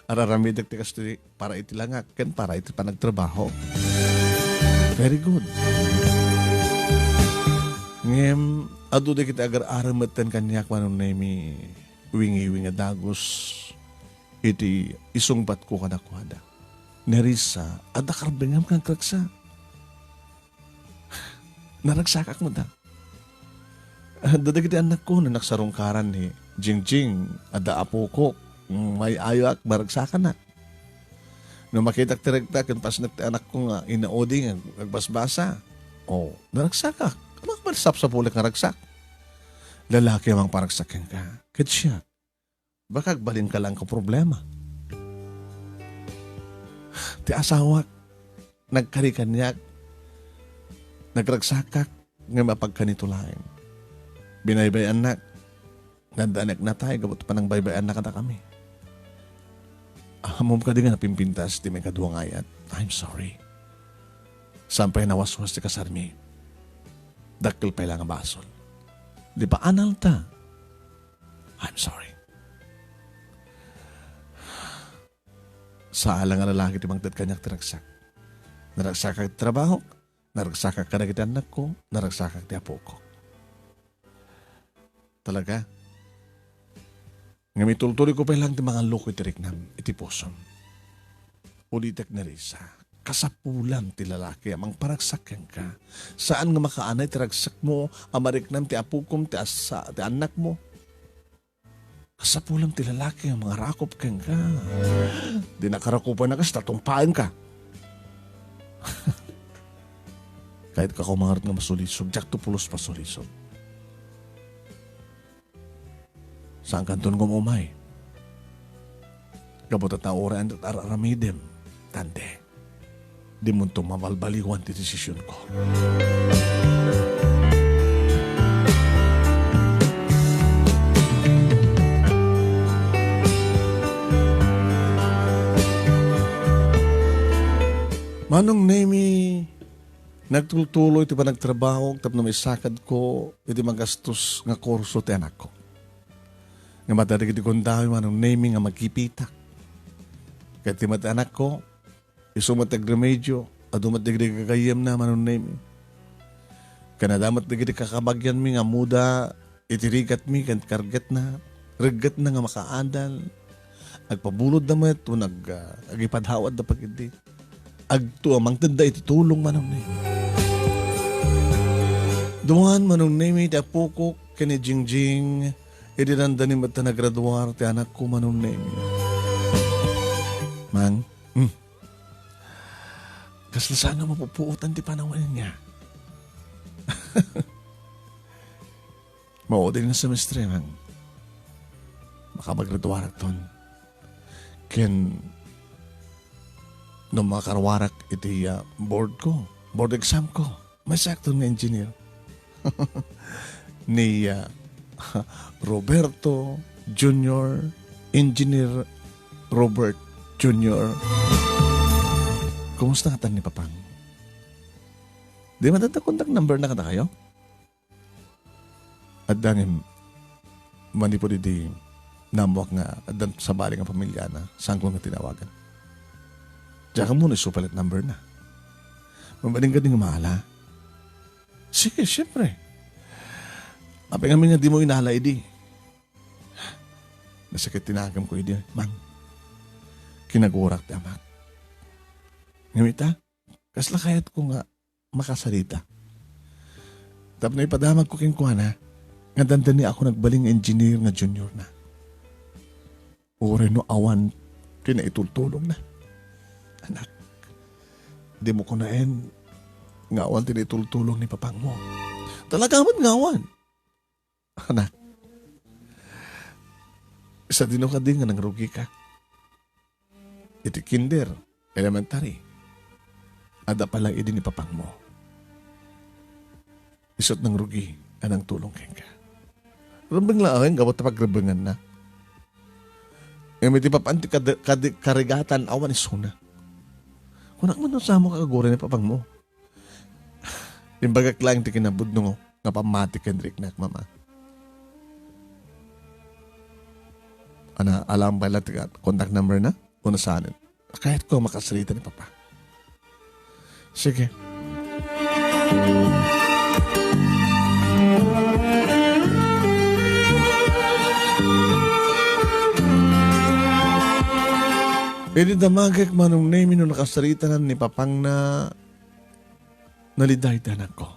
ar-aramidek ti kastoy para iti langak ken para iti panagtrabaho." Very good. Ngem, adu dagiti agar-arem metten kaniak, Manong Nemi, wingiwing a dagus iti isungbatko kadakuada. "Nerissa, adda karbengam nga agragsak. Naragsakak met, a. Adda dagiti annakko, no nagsarungkaran ni Jingjing, adda apokok, may-ayoak, maragsakanak. No makitak ti regta ken pasnek ti anakko nga inaudi nga ag-, agbasbasa, o, naragsakak. Ania nga sapsapulek nga ragsak? Lalaki a mangparagsak kenka. Ket siak, baka agbalinka laeng ka problema. Ti asawak, nagkari kaniak, nagragsakak, ngem apagkanito laeng. Binaybay-annak, nga adda anak natay gapu ti panangbaybay-anna kadakami. Ammom kadi nga napimpintas ti maikadua nga ayat? I'm sorry. Saan pay a nawaswas ti kasarmi. Dakkel pay la nga basol. Di pa anal ta. I'm sorry." Saan la nga lalaki ti mangted kaniak ti ragsak. Naragsakak ti trabahok, naragsakak kadagiti annakko, naragsakak ti apokok. Talaga? Ngem itultuloyko pay laeng ti mangalluko iti riknam, iti pusom. Ulitek, Nerissa, kasapulam ti lalaki a mangparagsak kenka. Saan nga makaanay ti ragsakmo a mariknam ti apokom, ti assa-, ti annakmo. Kasapulam ti lalaki a mangarakop kenka. Di nakarakupan a kasta, tumpaenka. Kayat ka ko mangarud nga masulisog, diak to pulos masulisog. Saan kanton nga umay? Gapu ta uray ania ti ar-aramidem, tande. Dimonto mabalbaliwan ti desisionko. Manong Nemi, nagtultuloy ti panagtrabaho tapno maisakadko iti magastos nga kurso ti anakko. Ngem adda dagiti gundaway, Manong Nemi, nga magipitak. Ket ti met anakko, isu met ti agremedio, adu met dagiti gagayyemna, Manong Nemi. Ken adda met dagiti kakabagianmi nga ammoda iti rigatmi ken kargetna, reggetna nga makaadal. Agpabulodda met wenno ag-, ah, agipadhawadda pagidi. Agto a mangtedda iti tulong, Manong Nemi. Duan, Manong Nemi, ti apokok ken ni Jingjing, idi dandani met ta nagraduar ti anakko, Manong Nemi. Mang, hmm. Kasla saan nga mapupuotan ti panawen nga. Maudi nga semestre, Mang. Makapaggraduarakton. Ken no makaruarak iti, ah, board ko, board exam ko, maisakto nga engineer. Ni, ah, Roberto Junior, Engineer Robert Junior. Kumusta ngatan ni Papang? Di man adda contact number na kadakayo? Adda ngem, manipud idi naammoak nga adda sabali nga pamiliana, saanko nga tinawagan. Diak ammo no isu pay la ti number na. Mabalin kadi nga maala? Sige, siempre. Apay ngamin nga dimo inala idi? Nasakit ti nakemko idi, Mang. Kinagurak ti amak. Ngem ita, kasla kayatko nga makasarita. Tapno ipadamagko kenkuana nga dandani ako nagbalin nga engineer nga junior na. Uray no awan ti naitultulongna. Anak, dimo kunaen nga awan ti naitultulong ni Papangmo. Talaga met nga awan. Anak, sadino kadi nga nangrugika? Iti kinder, elementary, adda pay la idi ni Papangmo. Isu't nangrugi a nangtulong kenka. Rumbeng laeng gapu ta pagrubenganna. Ngem iti papan ti kad-, kad-, karigatan awan isuna. Kunak man no saan mo kakaguray ni papangmo. Imbagak laeng ti kinapudno nga pammati ken riknak, Mama. Ana, alam pay la ti contact number na? Uno saanen. Kayatko makasarita ni Papa. Sige. Idi damagek, Manong Nemi, no nakasaritanan ni Papang na naliday ti anakko.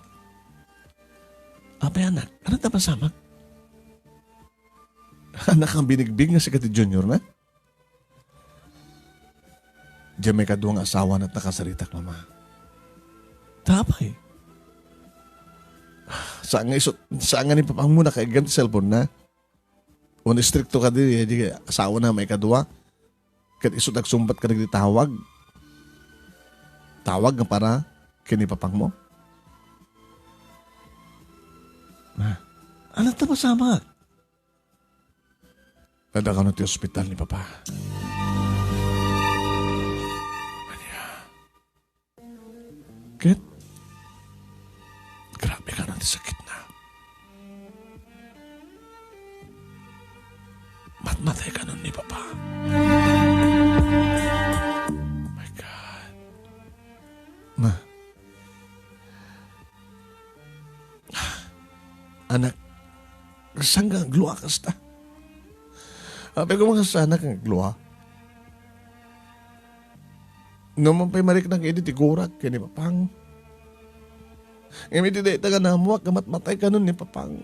Apay, anak, ano ta pasamak? Anak, ang binigbig nga sika ti junior na? Diay maikadua nga asawa na nakasaritak, Mama. Ta apay? Saan nga isu-, saan nga ni Papang mo nakaiggan ti cellphone na? Wen istrikto kadi, di asawa na maikadua? Ket isu ti agsungbat kadagiti tawag. Tawag nga para ken ni Papang mo? Ma, ano ta pasamak? Adda kano ti ospital ni Papa. Ania? Ket, grabe kano ti sakitna. Matmatay kano ni Papa. My God. Ma. Anak, saan ka aglua kasta? Apay ko nga saan ka aglua? No man pay mariknak idi ti gurak ken ni Papang. Ngem iti dayta nga naammuak nga matmatay kano ni Papang,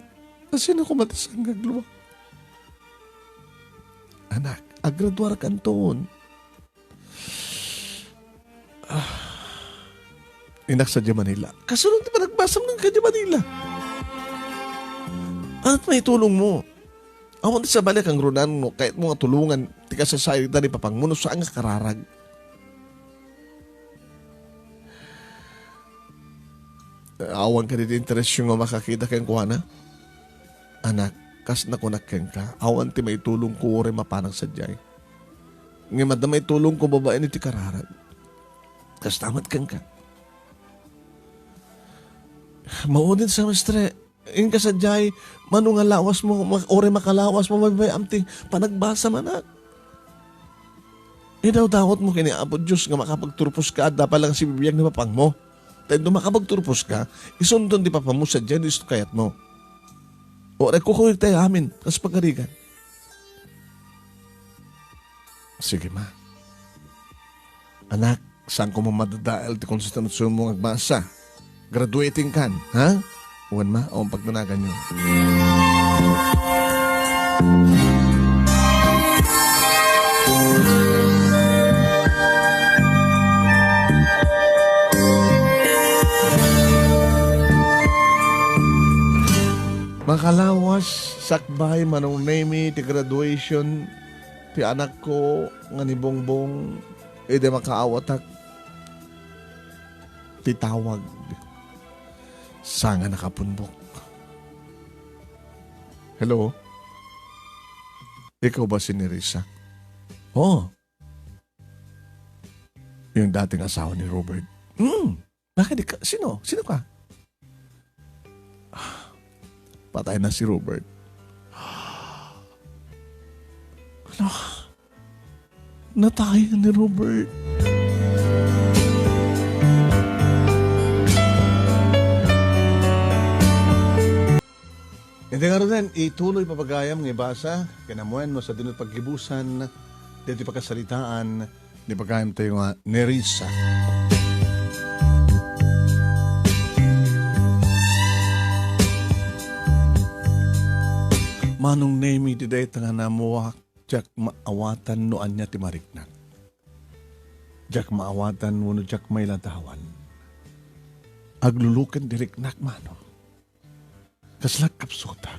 kasino koma ti saan nga aglua? Anak, agraduarkanton. Ah. Innak sadiay Manila. Kasano ti panagbasam nga kadiay Manila? Ano ti maitulong mo? Awan ti sabali a kangrunan no kayat mo nga tulongan ti kasasarita ni Papang mo no saan nga kararag. Awan kadi ti interesyo nga makakita kenkuana? Anak, kas nakunak kenka, awan ti maitulongko uray mapanak sadiay. Ngem adda maitulongko babaen iti kararag. Kasta met kenka. Maudit sa mestre, inka sadiay, mano nga lawas mo, ma-, uray makalawas mo, mabibayam ti panagbasam, anak. Idawdawat mo ken ni Apo Dios nga makapagturpos ka, adda pa lang sibibiag ni Papang mo. Ta inton makapagturpos ka, isunton ti Papa mo sadiay no isu ti kayat mo. O, rekukuri tayo amin, kas pagarigan. Sige, ma. Anak, saan ko mo madadael ti konsentrasyon mo nga agbasa? Graduating kan, ha? Wen, ma, o, pagdanagan niyo. Makalawas, sakbay, Manong Nemi, ti graduation ti anakko nga ni Bongbong, idi makaawatak ti tawag sa nga nakapunbok. Hello? Ikaw ba si Nerissa? Oo. Yung dating asawa ni Robert. Hmm. Bakit ikaw? Sino? Sino ka? Ah, patay na si Robert. Ano? Natay ni Robert. Iti ngaruden, ituloy papagayam nga ibasa, ken amuen no sadino ti paggibusan, deti pakasaritaan, ni pagayam tayo nga Nerissa. Manong Nemi, ti dayta nga naammuak, diak maawatan no ania ti mariknak. Diak maawatan wenno diak mailadawan. Agluluken ti riknak, Manong. Kasla kapsutak.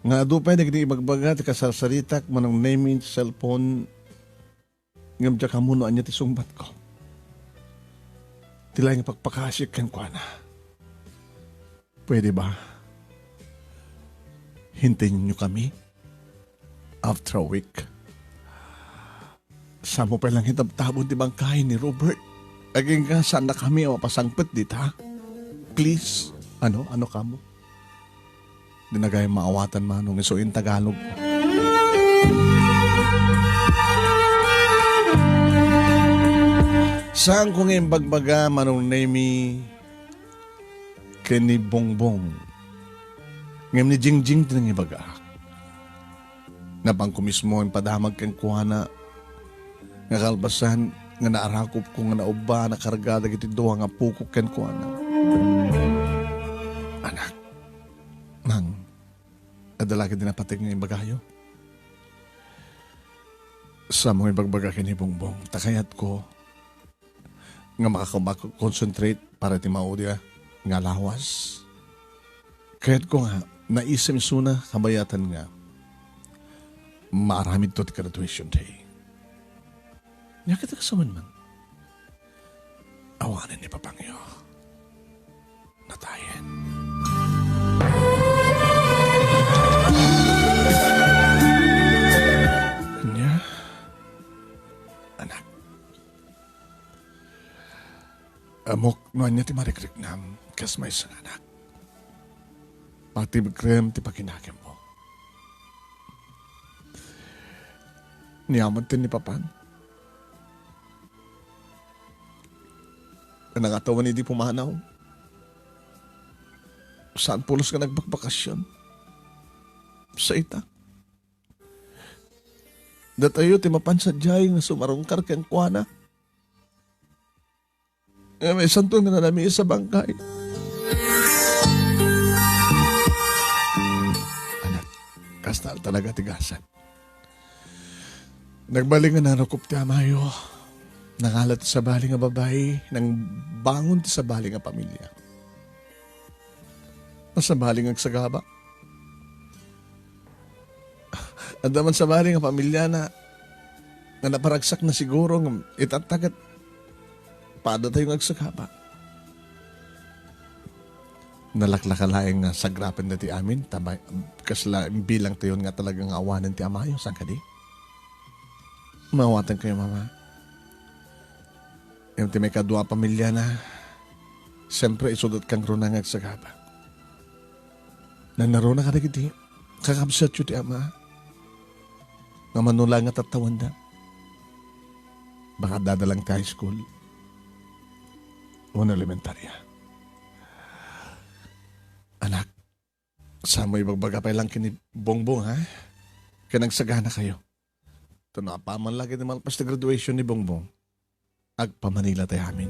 Nga adu pay dagiti ibagbaga ti kasarsaritak, Manong Nemi, iti cellphone, ngem diak ammo no ania ti sungbatko. Ti laeng nga pakpakasik kenkuana. Pwede ba? Hintayenyo kami after a week. Saanmo pay lang itabtabon ti bangkay ni Robert. Agingga, saannakami a mapasangpet dita. Please. Ano? Ano kamo? Di na gayam maawatan, Manong, isu in Tagalog. Saanko nga imbagbaga, Manong Nemy, ken ni Bongbong. Ngem ni Jingjing ti nangibagaak. Napanko mismo impadamag kenkuana nga kalpasan nga naarakopko nga naubba a nakarga dagiti dua nga apoko kenkuana. Anak, Mang, adda la ketdi napateg nga imbagayo? Saanmo nga ibagbaga ken ni Bongbong, ta kayatko nga makakuma-, concentrate para iti maudi a nga lawas. Kayatko nga naisem isuna kabayatan nga maaramidto ti graduation day. Nia ket kasano man? Awanen ni papangyo. Natayen. Ania? Anak. Ammok no ania ti marikriknam, kas maysa nga anak. Patigrem ti pakinakemmo. Nia met ti ni papan. Nangatawen idi pumanaw. Saan pulos nga nagbakbakasyon. Sa ita. Datayo ti mapan sadiay nga sumarungkar kenkuana. Nga maysanto nga nanamiis a bangkay. Anak, kasta talaga ti gasat. Nagbalin nga narukop ti amayo. Nangalat ti sabali nga babai, nangbangon ti sabali nga pamilia. Nasabali nga agsagaba. Adda man sabali nga pamilyana nga naparagsakna siguro ngem itatta ket padatayo nga agsagaba. Nalaklaka laeng nga sagrapen dati amin, ta may-, kasla imbilangtayon nga talaga nga awanen ti amayo, saan kadi? Maawatankayo, Mama. Ngem ti maikadua a pamilyana, siempre, isudat kangruna nga agsagaba. Nanaruna kadagiti kakabsatyo ti ama nga mano la nga tattawenda. Baka addada lang ti high school wenno elementarya. Anak, saanmo ibagbaga pay lang ken ni Bongbong, ha? Ken agsaganakayo. Ta no apaman la ket malpas ti graduation ni Bongbong, agpamanila tayo amin.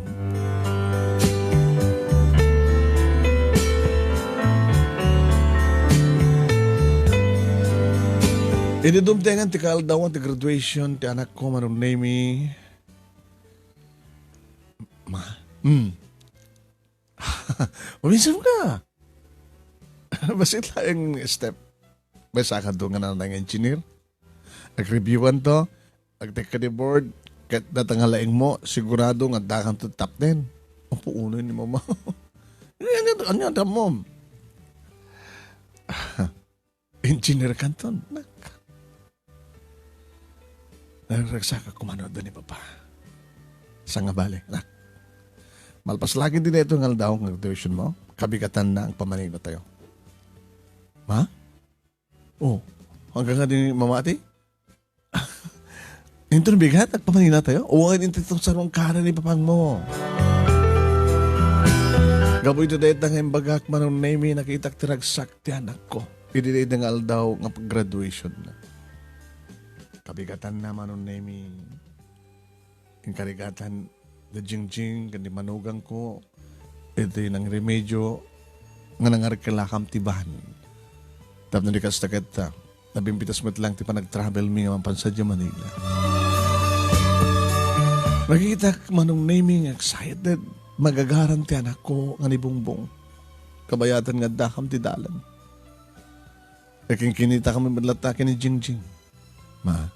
Idi dumtengan ti kaaldawan ti graduation ti anakko, Manong Nemy. Ma? Hmm. Uminsem ka. Bassit laeng step. Maysa kadto nga nanang engineer. Ag-reviewan to. Agtekka di board. Ket data nga laeng mo, sigurado nga addakan to top ten. Apo, unoy ni mama. Ania, ania, ania, mom? Engineer kanton, nak. Nagsaksaka kumano da ni Papa. Sangabali, nak. Malpas lagi din ito nga aldaw nga graduation mo. Kabigatan na ang pamanila tayo. Ha? Oh, hanggang nga din mamati? Inton bigat, agpamanila tayo. Uwangan inti itong sarong kara ni papang mo. Gapu iti dayta nga imbagak, Manong Nemy, nakitak ti ragsak ti anak ko. Idi dayta nga aldaw nga graduation na. Kabigatan na, Manong Nemy. Inkarigatan da Jingjing ken ni manugang ko iti nangremedyo nga nangarkelakam ti ban. Tapno di kasta ket, ah, nabimbitas met lang ti panagtravel mi nga maipansa idiay Manila. Nakitak, Manong Nemy, nga excited. Magagaran ti anak ko nga ni Bongbong. Kabayatan nga addakam ti dalan. Ikinkinita kami met latta ken ni Jingjing. Ma,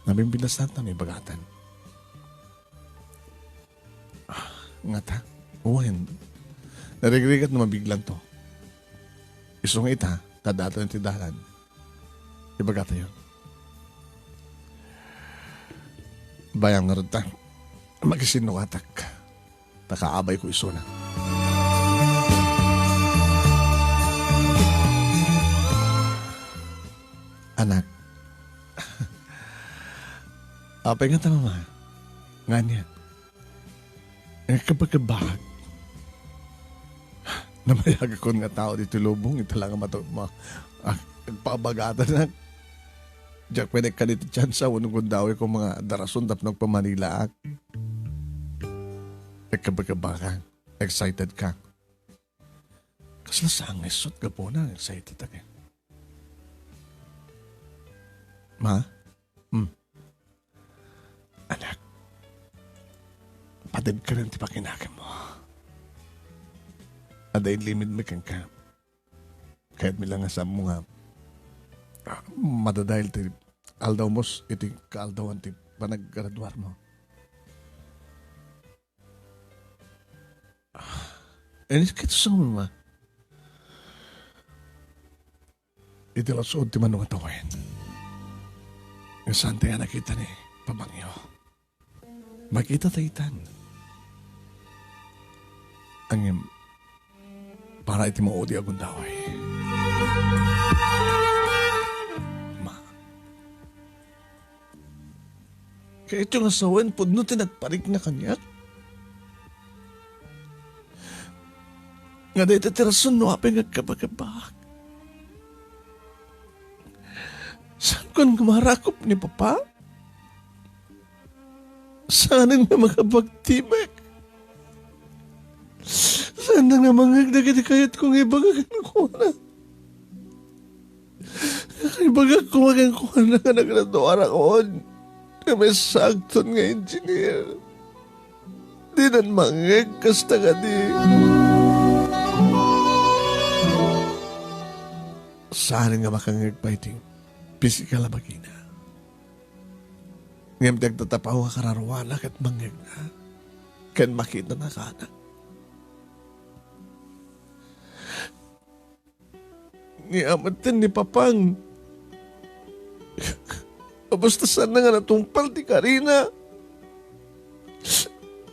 nabimbitas latta mi bagatan. Ah, ngata? Wen. Narigrigat no mabiglan to. Isu nga ita, Ta adda ti dalan. Ibagatayo. Bayam ngarud ta. Makisinnukatak. Ta kaabayko isuna. Anak. Apay nga ta, Mama? Ngania? Eh, kabagabag. Namayagakon nga tao ditoy lubong, ita la nga mato-, ma-, ag-, agpabagatan. Diak pwede ka ditoy tsansa, wenno gundaway ko nga darason tapno agpamanilaak. Eh, kabagabag. Excited ka. Kasla saan nga isut gapuna, excited ka. Ma? Hmm. Anak, patedka ti pakinakemmo. Adda inlimedmi kenka. Kayatmi la nga saanmo nga, ah, madadael ti aldawmo iti kaaldawan ti panaggraduarmo. Inis kito sa uma. Iti lusod ti mano nga tawen. Nga saan tayo nakita ni Pabangyo. Makita tayo itan. Ngem, para iti maudi a gundaway. Ma. Kayatyo nga sawen, pudno ti nagparikna kaniak. Nga dayta ti rason no apay nga agkabagabag. Saankon nga marakop ni Papa? Saanen nga makapagtibek? Saan nga mangngeg dagiti kayatko nga ibaga kenkuana? Ibagak koma kenkuana nga nagraduarakon nga maisagton nga engineer. Dinan mangngeg kasta kadi. Saan nga makangngeg pay ti pisikal a bagina? Ngem ti agtatapaw nga kararuana ket mangngegna ken makitana kaana. Ni amet ni Papang. Basta sana nga natungpal ti karina.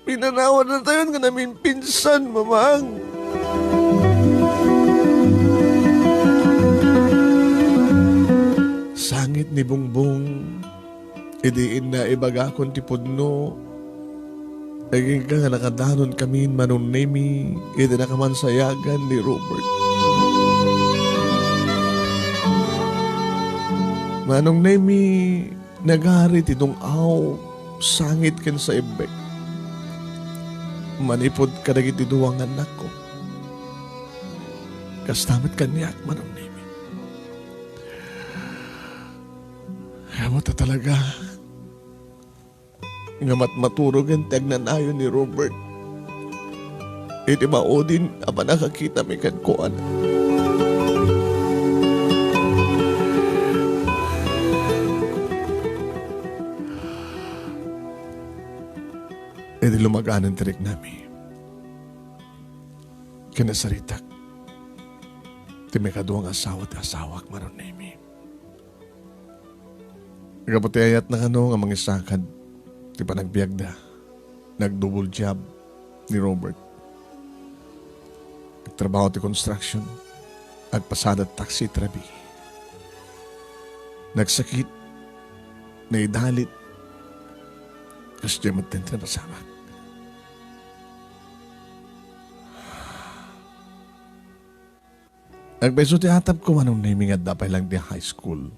Pinanawan na tayon nga naminpinsan, Mamang. Sangit ni Bongbong. Idi inna ibagakon ti pudno, agingga nga nakadanon kamin Manong Nemi iti nakamansayagan ni Robert. Manong Nemi, nagari ti dung-aw, sangit ken saibbek. Manipud kadagiti dua nga annakko. Kasta met kaniak, Manong Nemi. Amo ta talaga nga matmaturogen ti agnanayon ni Robert iti maudin a pannakakitami kenkuana. Idi lumaganan ti riknami, kinasaritak ti maikadua nga asawa ti asawak, Manong Nemi. Gapu ti ayatna kano nga mangisakad ti panagbiagda, nag-double job ni Robert. Nagtrabaho ti construction, agpasada taxi iti rabii. Nagsakit, naidalit, kasdiay met ti napasamak. Agpayso ti atapko, Manong Nemi, nga adda pay lang ti high school.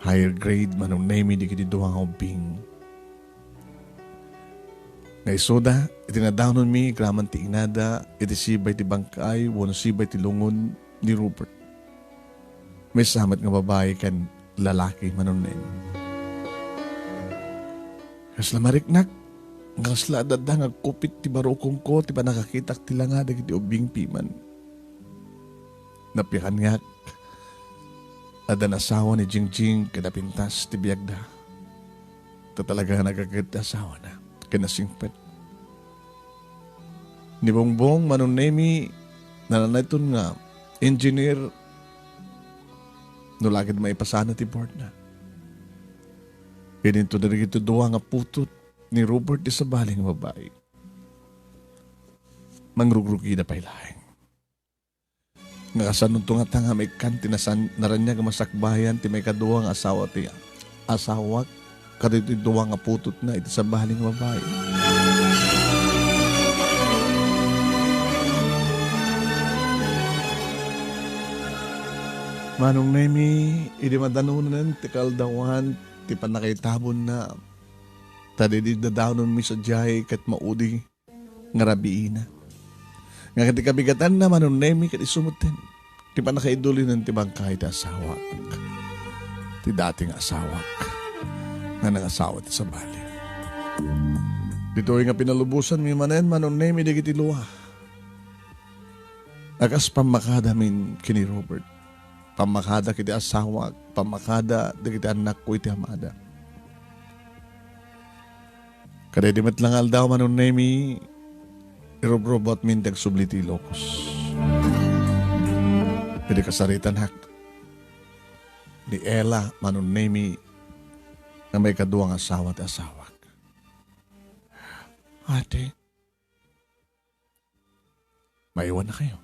Higher grade, Manong Nemi, dagiti dua nga ubbing. Nga isuda, iti nadanonmi, agraman ti inada, iti sibay ti bangkay, wenno sibay ti lungon ni Robert. Maysa met nga babai ken lalaki, Manong Nemi. Kasla mariknak, kasla adda nga agkupit ti barukongko ti pannakakitak ti langa dagiti ubbing piman. Napian nga adda asawa ni Jingjing ket napintas ti biagda. Ta talaga nga nagaget ti asawana ken nasingpet. Ni Bongbong, Manong Nemi, nananayton nga engineer, no la ket maipasana ti boardna. Idinto dagiti dua nga putot ni Robert ti sabali nga babai. Mangrugrugida pay laeng. Nga kasanonto ngata nga maikkan ti nasan-, naraniag a masakbayan ti maikadua nga asawa ti asawak kadagiti dua nga putotna iti sabali nga babai. Manong Nemi, idi madanonen ti kaaldawan ti pannakaitabonna, ta daydi dadanonmi sadiay ket maudi nga rabiina. Nga ket ti kabigatanna, Manong Nemi, ket isu metten ti pannakaidulinen ti bangkay ti asawak, ti dati nga asawak, nga nangasawa ti sabali. Ditoy nga pinalubosanmi manen, Manong Nemi, dagiti lua a kas pammakadamin ken ni Robert. Pammakada iti asawak, pammakada dagiti annakko iti amada. Kadaydi met la nga aldaw, Manong Nemi, irubrubotmin ti agsubli ti Ilocos. Idi kasaritanak ni Ella, Manong Nemi, nga maikadua nga asawa ti asawak. Ate, maiwan na kayo.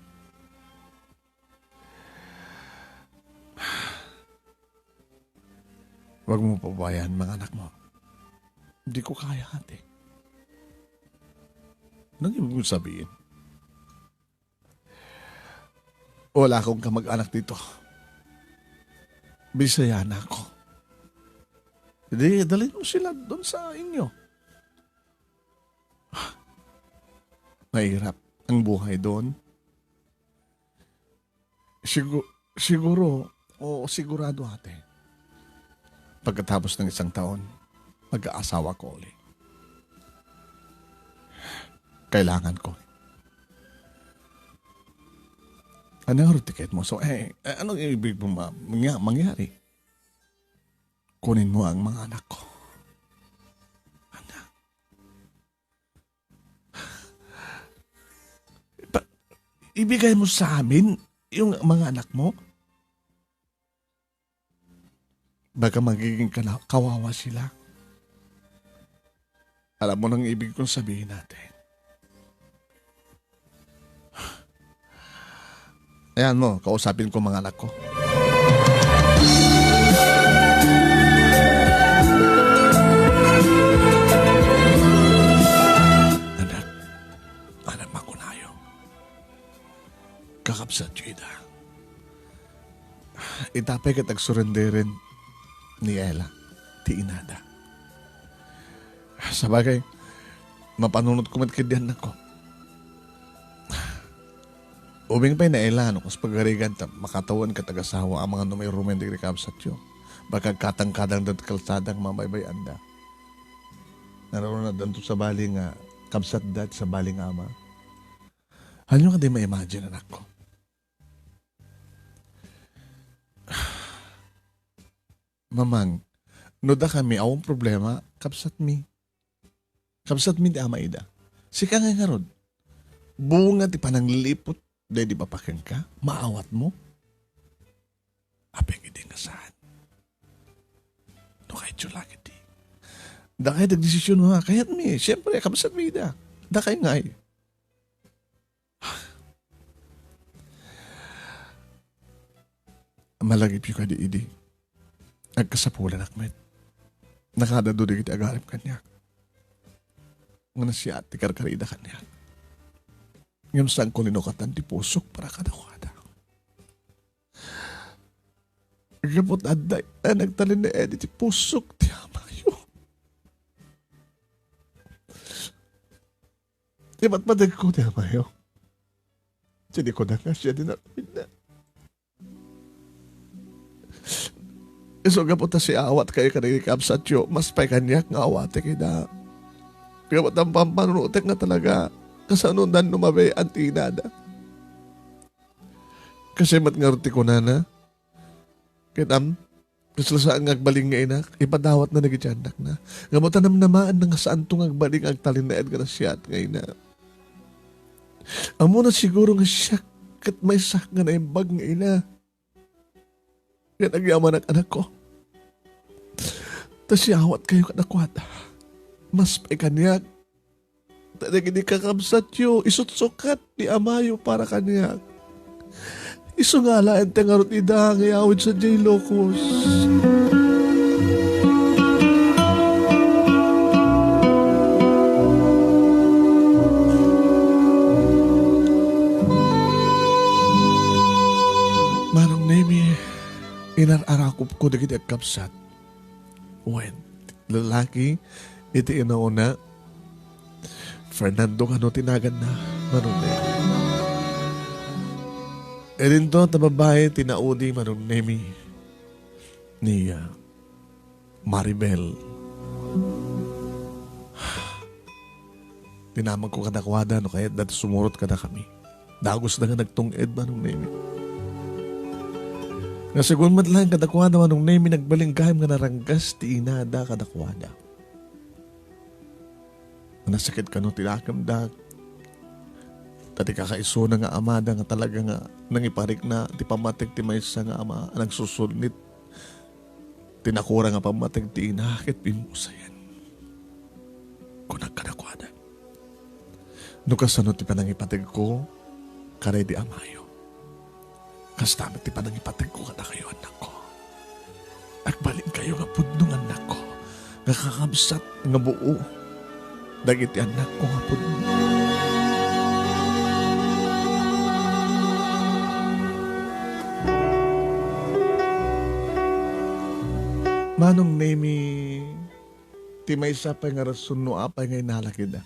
Huwag mo pabayaan mga anak mo. Hindi ko kaya, ate. Anong ibig mong sabihin? Wala akong kamag-anak dito. Bisaya na ako. Hindi, dalhin mo sila doon sa inyo. Mahirap ang buhay doon. Sigu-, siguro, o sigurado, ate. Pagkatapos ng isang taon, mag-aasawa ko uli. Kailangan ko. Ano nga ticket mo? So, eh, eh, anong ibig mo ma-, mangya-, mangyari? Kunin mo ang mga anak ko. Anak. Pa-, ibigay mo sa amin yung mga anak mo? Baka magiging kana-, kawawa sila. Alam mo nang ibig kong sabihin natin. Ayan mo, kausapin ko mga anak ko. Anak, anak, makunayo. Kakabsat yu ida. Ita pay ket agsurrenderen ni Ella ti inada. Sabagay, mapanunot ko met ket diay annakko. Ubing pay ni Ella no kas pagarigan ta makatawen ket agasawa a mga numayrumen dagiti kabsatyo. Baka agkatangkadang dagiti kalsada nga mabaybay-anda. Narunaddanto sabali nga kabsatda ti sabali nga ama. Ania kadi ma-imagine, anakko? Mamang, no dakami, awan problema, kabsatmi. Kabsatmi ti ama ida. Sika nga ngarud, bunga ti panangliput daydi baba kenka, maawatmo? Apay nga idi nga saan? No kayatyo la ket di. Dakay dagdesisyon mo, ha? Kayatmi, siyempre, kabsatmi ida. Dakay ngay. Malagipyo kadi idi. Agkasapulanak met. Nakadado dagiti agarem kaniak. Nga nasiat ti karkarida kaniak. Ngem saanko linukatan ti pusok para kadakuada. Gapu ta adda ita nagtalinaed iti pusok ti amayo. Ipatpategko ti amayo. Ti di ko na nga siya din na. Isu gapu ta siawat kayo kadagiti kabsatyo, mas pay kaniak nga awatek ida. Gapu ta pampanunotek nga talaga, kasano dan no mabayan ti inada. Kasi met ngarud ti kunana, ket am, kasla saan nga agbalin nga inak, ipadawatna dagiti annakna. Gapu ta namnamaanna nga saanto nga agbalin nga agtalinaed nga nasiat nga ina. Ammona siguro nga siak ket maysak nga naimbag nga ina. Ket agyamanak, anakko, ta siawatkayo kadakuada. Mas pay kaniak, ta dagiti kakabsatyo, isutsukat ti amayo para kaniak. Isu nga alaen ti ngarud ida nga iyawid sadiay Ilocos. Manong Nemi, inar-arakupko dagiti agkabsat. Wen, lalaki, iti inauna, Fernando kano ti naganna, Manong Nemi. Idinto ta babai ti naudi, Manong Nemi, ni, ah, Maribel. Dinamagko kadakuada no kayatda ti sumurot kadakami. Dagusda nga nagtung-ed, Manong Nemi. Nga segun met laeng kadakuada, Manong Nemi, nagbalin gayam nga naranggas ti inada kadakuada. Nasakit kano ti nakemda. Ta ti kakaisuna nga amada nga talaga nga nangiparikna ti pammatik ti maysa nga ama a nagsusulnit ti nakura nga pammatik ti ina ket bimmusayen. Kunak kadakuada, no kasano ti panangipategko kadaydi amayo, kasta met ti panangipategko kadakayo, annakko. Agbalinkayo nga pudno nga annakko, nga kakabsat nga buo dagiti annakko nga pudno. Manong Nemi, ti maysa pay nga rason no apay nga inalakida.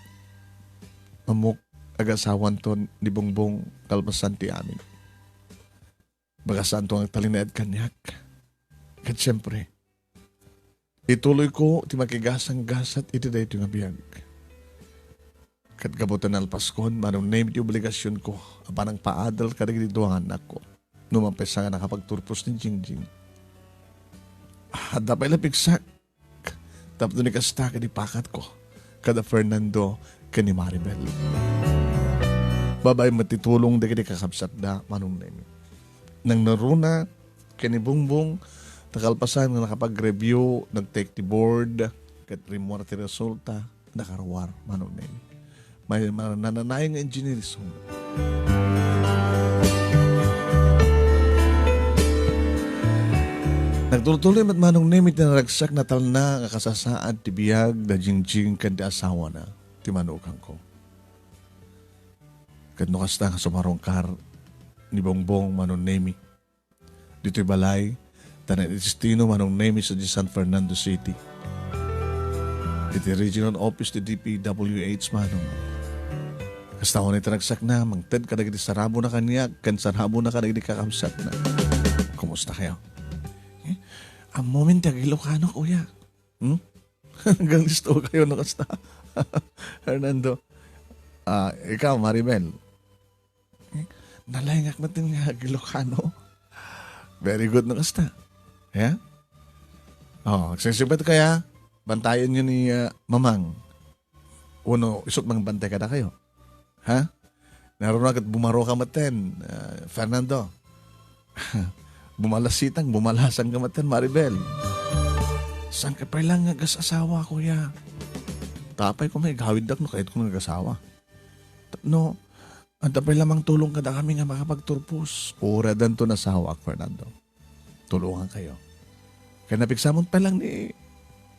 Ammok, agasawanto ni Bongbong kalpasan ti amin. Bagasanto nga agtalinaed kaniak. Ket siempre, ituloyko ti makigasanggasat iti daytoy nga biag. Ket gapu ta nalpaskon, Manong Nemi, ti obligasionko a panangpaadal kadagiti dua nga annakko. No mapanka nga nakapagturpos ni Jingjing. Adda pay la pigsak tapno ni kasta ket ipakatko kada Fernando ken ni Maribel. Babaen met ti tulong dagiti kakabsatda, Manong Nemi. Nangngaruna ken ni Bongbong, ta kalpasan nga nakapag-review, nag-take ti board, ket rimmuar ti resulta, nakaruar, Manong Nemi. May manananayon nga engineer isu. Nagtuloy-tuloy met, Manong Nemi, ti naragsak natalna nga kasasaad ti biag da Jingjing ken ti asawana, ti manukangko. Ket no kasta nga sumarungkar ni Bongbong, Manong Nemi, ditoy balay, ta nagdestino, Manong Nemi, sadiay San Fernando City. Iti regional office ti D P W H, Manong. Kasta unay ti ragsakna, mangted kadagiti sarabona kaniak, ken sarabona kadagiti kakabsatna. Kumusta kayo? Eh, ammomin ti Ilocano, kuya. Hmm? Hanggang listo kayo no kasta. Hernando. Ah, ikaw, Maribel. Nalaingak met nga Ilocano. Very good no kasta. Yeah? Oh, agsingsimbet kayo. Bantayan nyo ni, ah, Mamang. Uno, isut mangbantay kadakayo. Ha? Naruna ket bumaroka metten, ah, Fernando. Bumalasitang, bumalasan ka metten, Maribel. Saan ka pay lang nga agas-asawa, kuya? Tapay ko may gawiddak no kayat ko nga agasawa. Tapno, adda pay lamang tulong kadakami nga makapagturpos. Uradanto nasawaak, Fernando. Tulungan kayo. Kaya napigsamon pa lang ni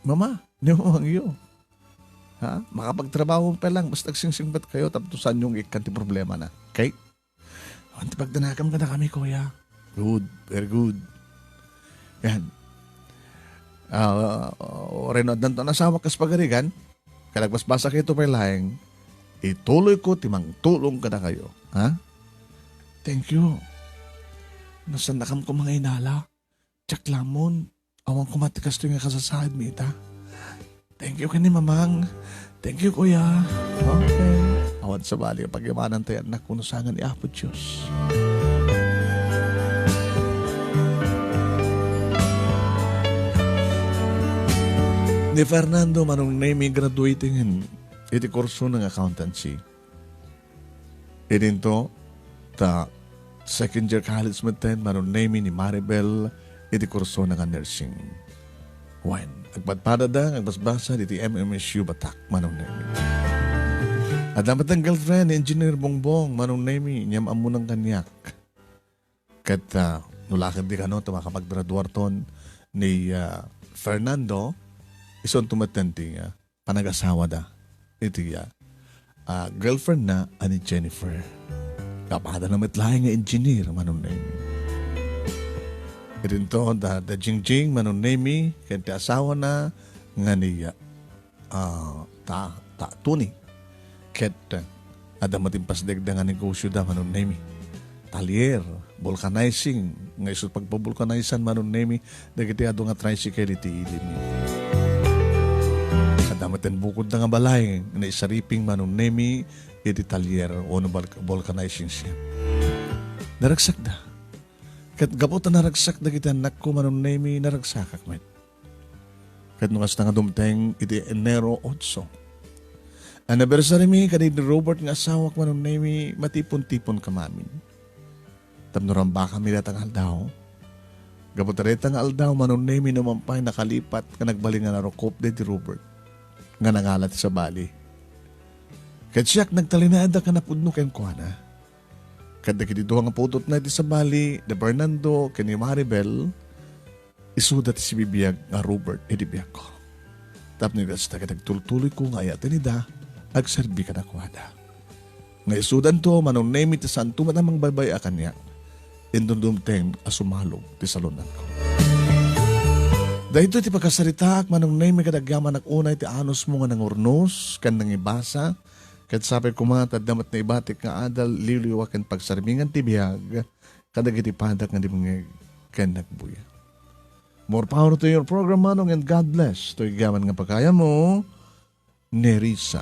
Mama, ni Mamang Yo. Ha? Makapagtrabaho pa lang, basta agsingsingbat kayo, tapno saan yung ikkan ti problema na. Okay? Ang ti pagdanakam kadakami, kuya. Good. Very good. Yan. Ah, uh, reno, addan to nasawa kas pagarigan, kalagbasbasa kayo to pay laeng, ituloy ko ti mangtulong kadakayo. Ha? Thank you. Nasannakam ko mga inala. Diak lamon, awan koma ti kastoy nga kasasaadmi ita. Thank you ken ni Mamang. Thank you, kuya. Okay. Awan sabali nga pagyamanan tayo, anak, kuno sangan ni Apo Diyos. Ni Fernando, Manong Nemi, graduating iti kurso ng accountancy. Idinto, ta Second year college metten, Manong Nemi, ni Maribel iti kursona nga nursing. Wen, agpadpadada nga agbasbasad iti M M S U Batak, Manong Nemi. Adda metten girlfriend ni Engineer Bongbong, Manong Nemi, inyam-ammonan kaniak. Ket, ah, no la ketdi kano, ta makapaggraduarton ni, ah, Fernando, isunto metten ti, ah, panagasawada iti, ah, ah, girlfriend na a ni Jennifer. Kapadana met laeng nga engineer, Manong Nemi. Idinto da, da Jingjing, Manong Nemi, ken ti asawana nga ni, ah, ta, ta Tony. Ket, ah, adda met impasdegda nga negosyo da, Manong Nemi. Talyer, vulcanizing, nga isu pagpabulkanisan, Manong Nemi, dagiti adu nga tricycle iti ilim. Adda met bukod da nga balay, nga isariping, Manong Nemi, iti talyer, wenno bal-, vulcanizing shop. Naragsakda. Ket gapu ta naragsak dagiti annakko, Manong Nemi, naragsakak met. Ket no kasta nga dumteng iti Enero otso, anniversary mi kadi ni Robert nga asawak, Manong Nemi, matipon-tipon kami amin. Tapno rambakami dayta nga aldaw. Gapu ta dayta nga aldaw, Manong Nemi, no man pay nakalipat nga nagbalin nga narukop daydi Robert nga nangala ti sabali. Ket siak nagtalinaed a napudno kenkuana. Ket dagiti dua nga putotna iti sabali, ni Fernando ken ni Maribel, isuda ti sibibiag nga Robert iti biagko. Tapno kasta ket agtultuloyko nga ay-aten ida, agserbi kadakuada. Nga isudanto, Manong Nemi, ti saanto met a mangbabay-a kaniak. Inton dumteng a sumalog ti salunanko. Daytoy ti pakasaritaak, Manong Nemi, ket agyamanak unay ti anusmo nga nangurnos ken nangibasa, ket sapay koma ta adda met naibatik nga adal, liwliwa ken pagsarmingan ti biag kadagiti padak nga dimngeg ken nagbuya. More power to your program, Manong, and God bless. Toy gaman nga pagayam mo, Nerissa.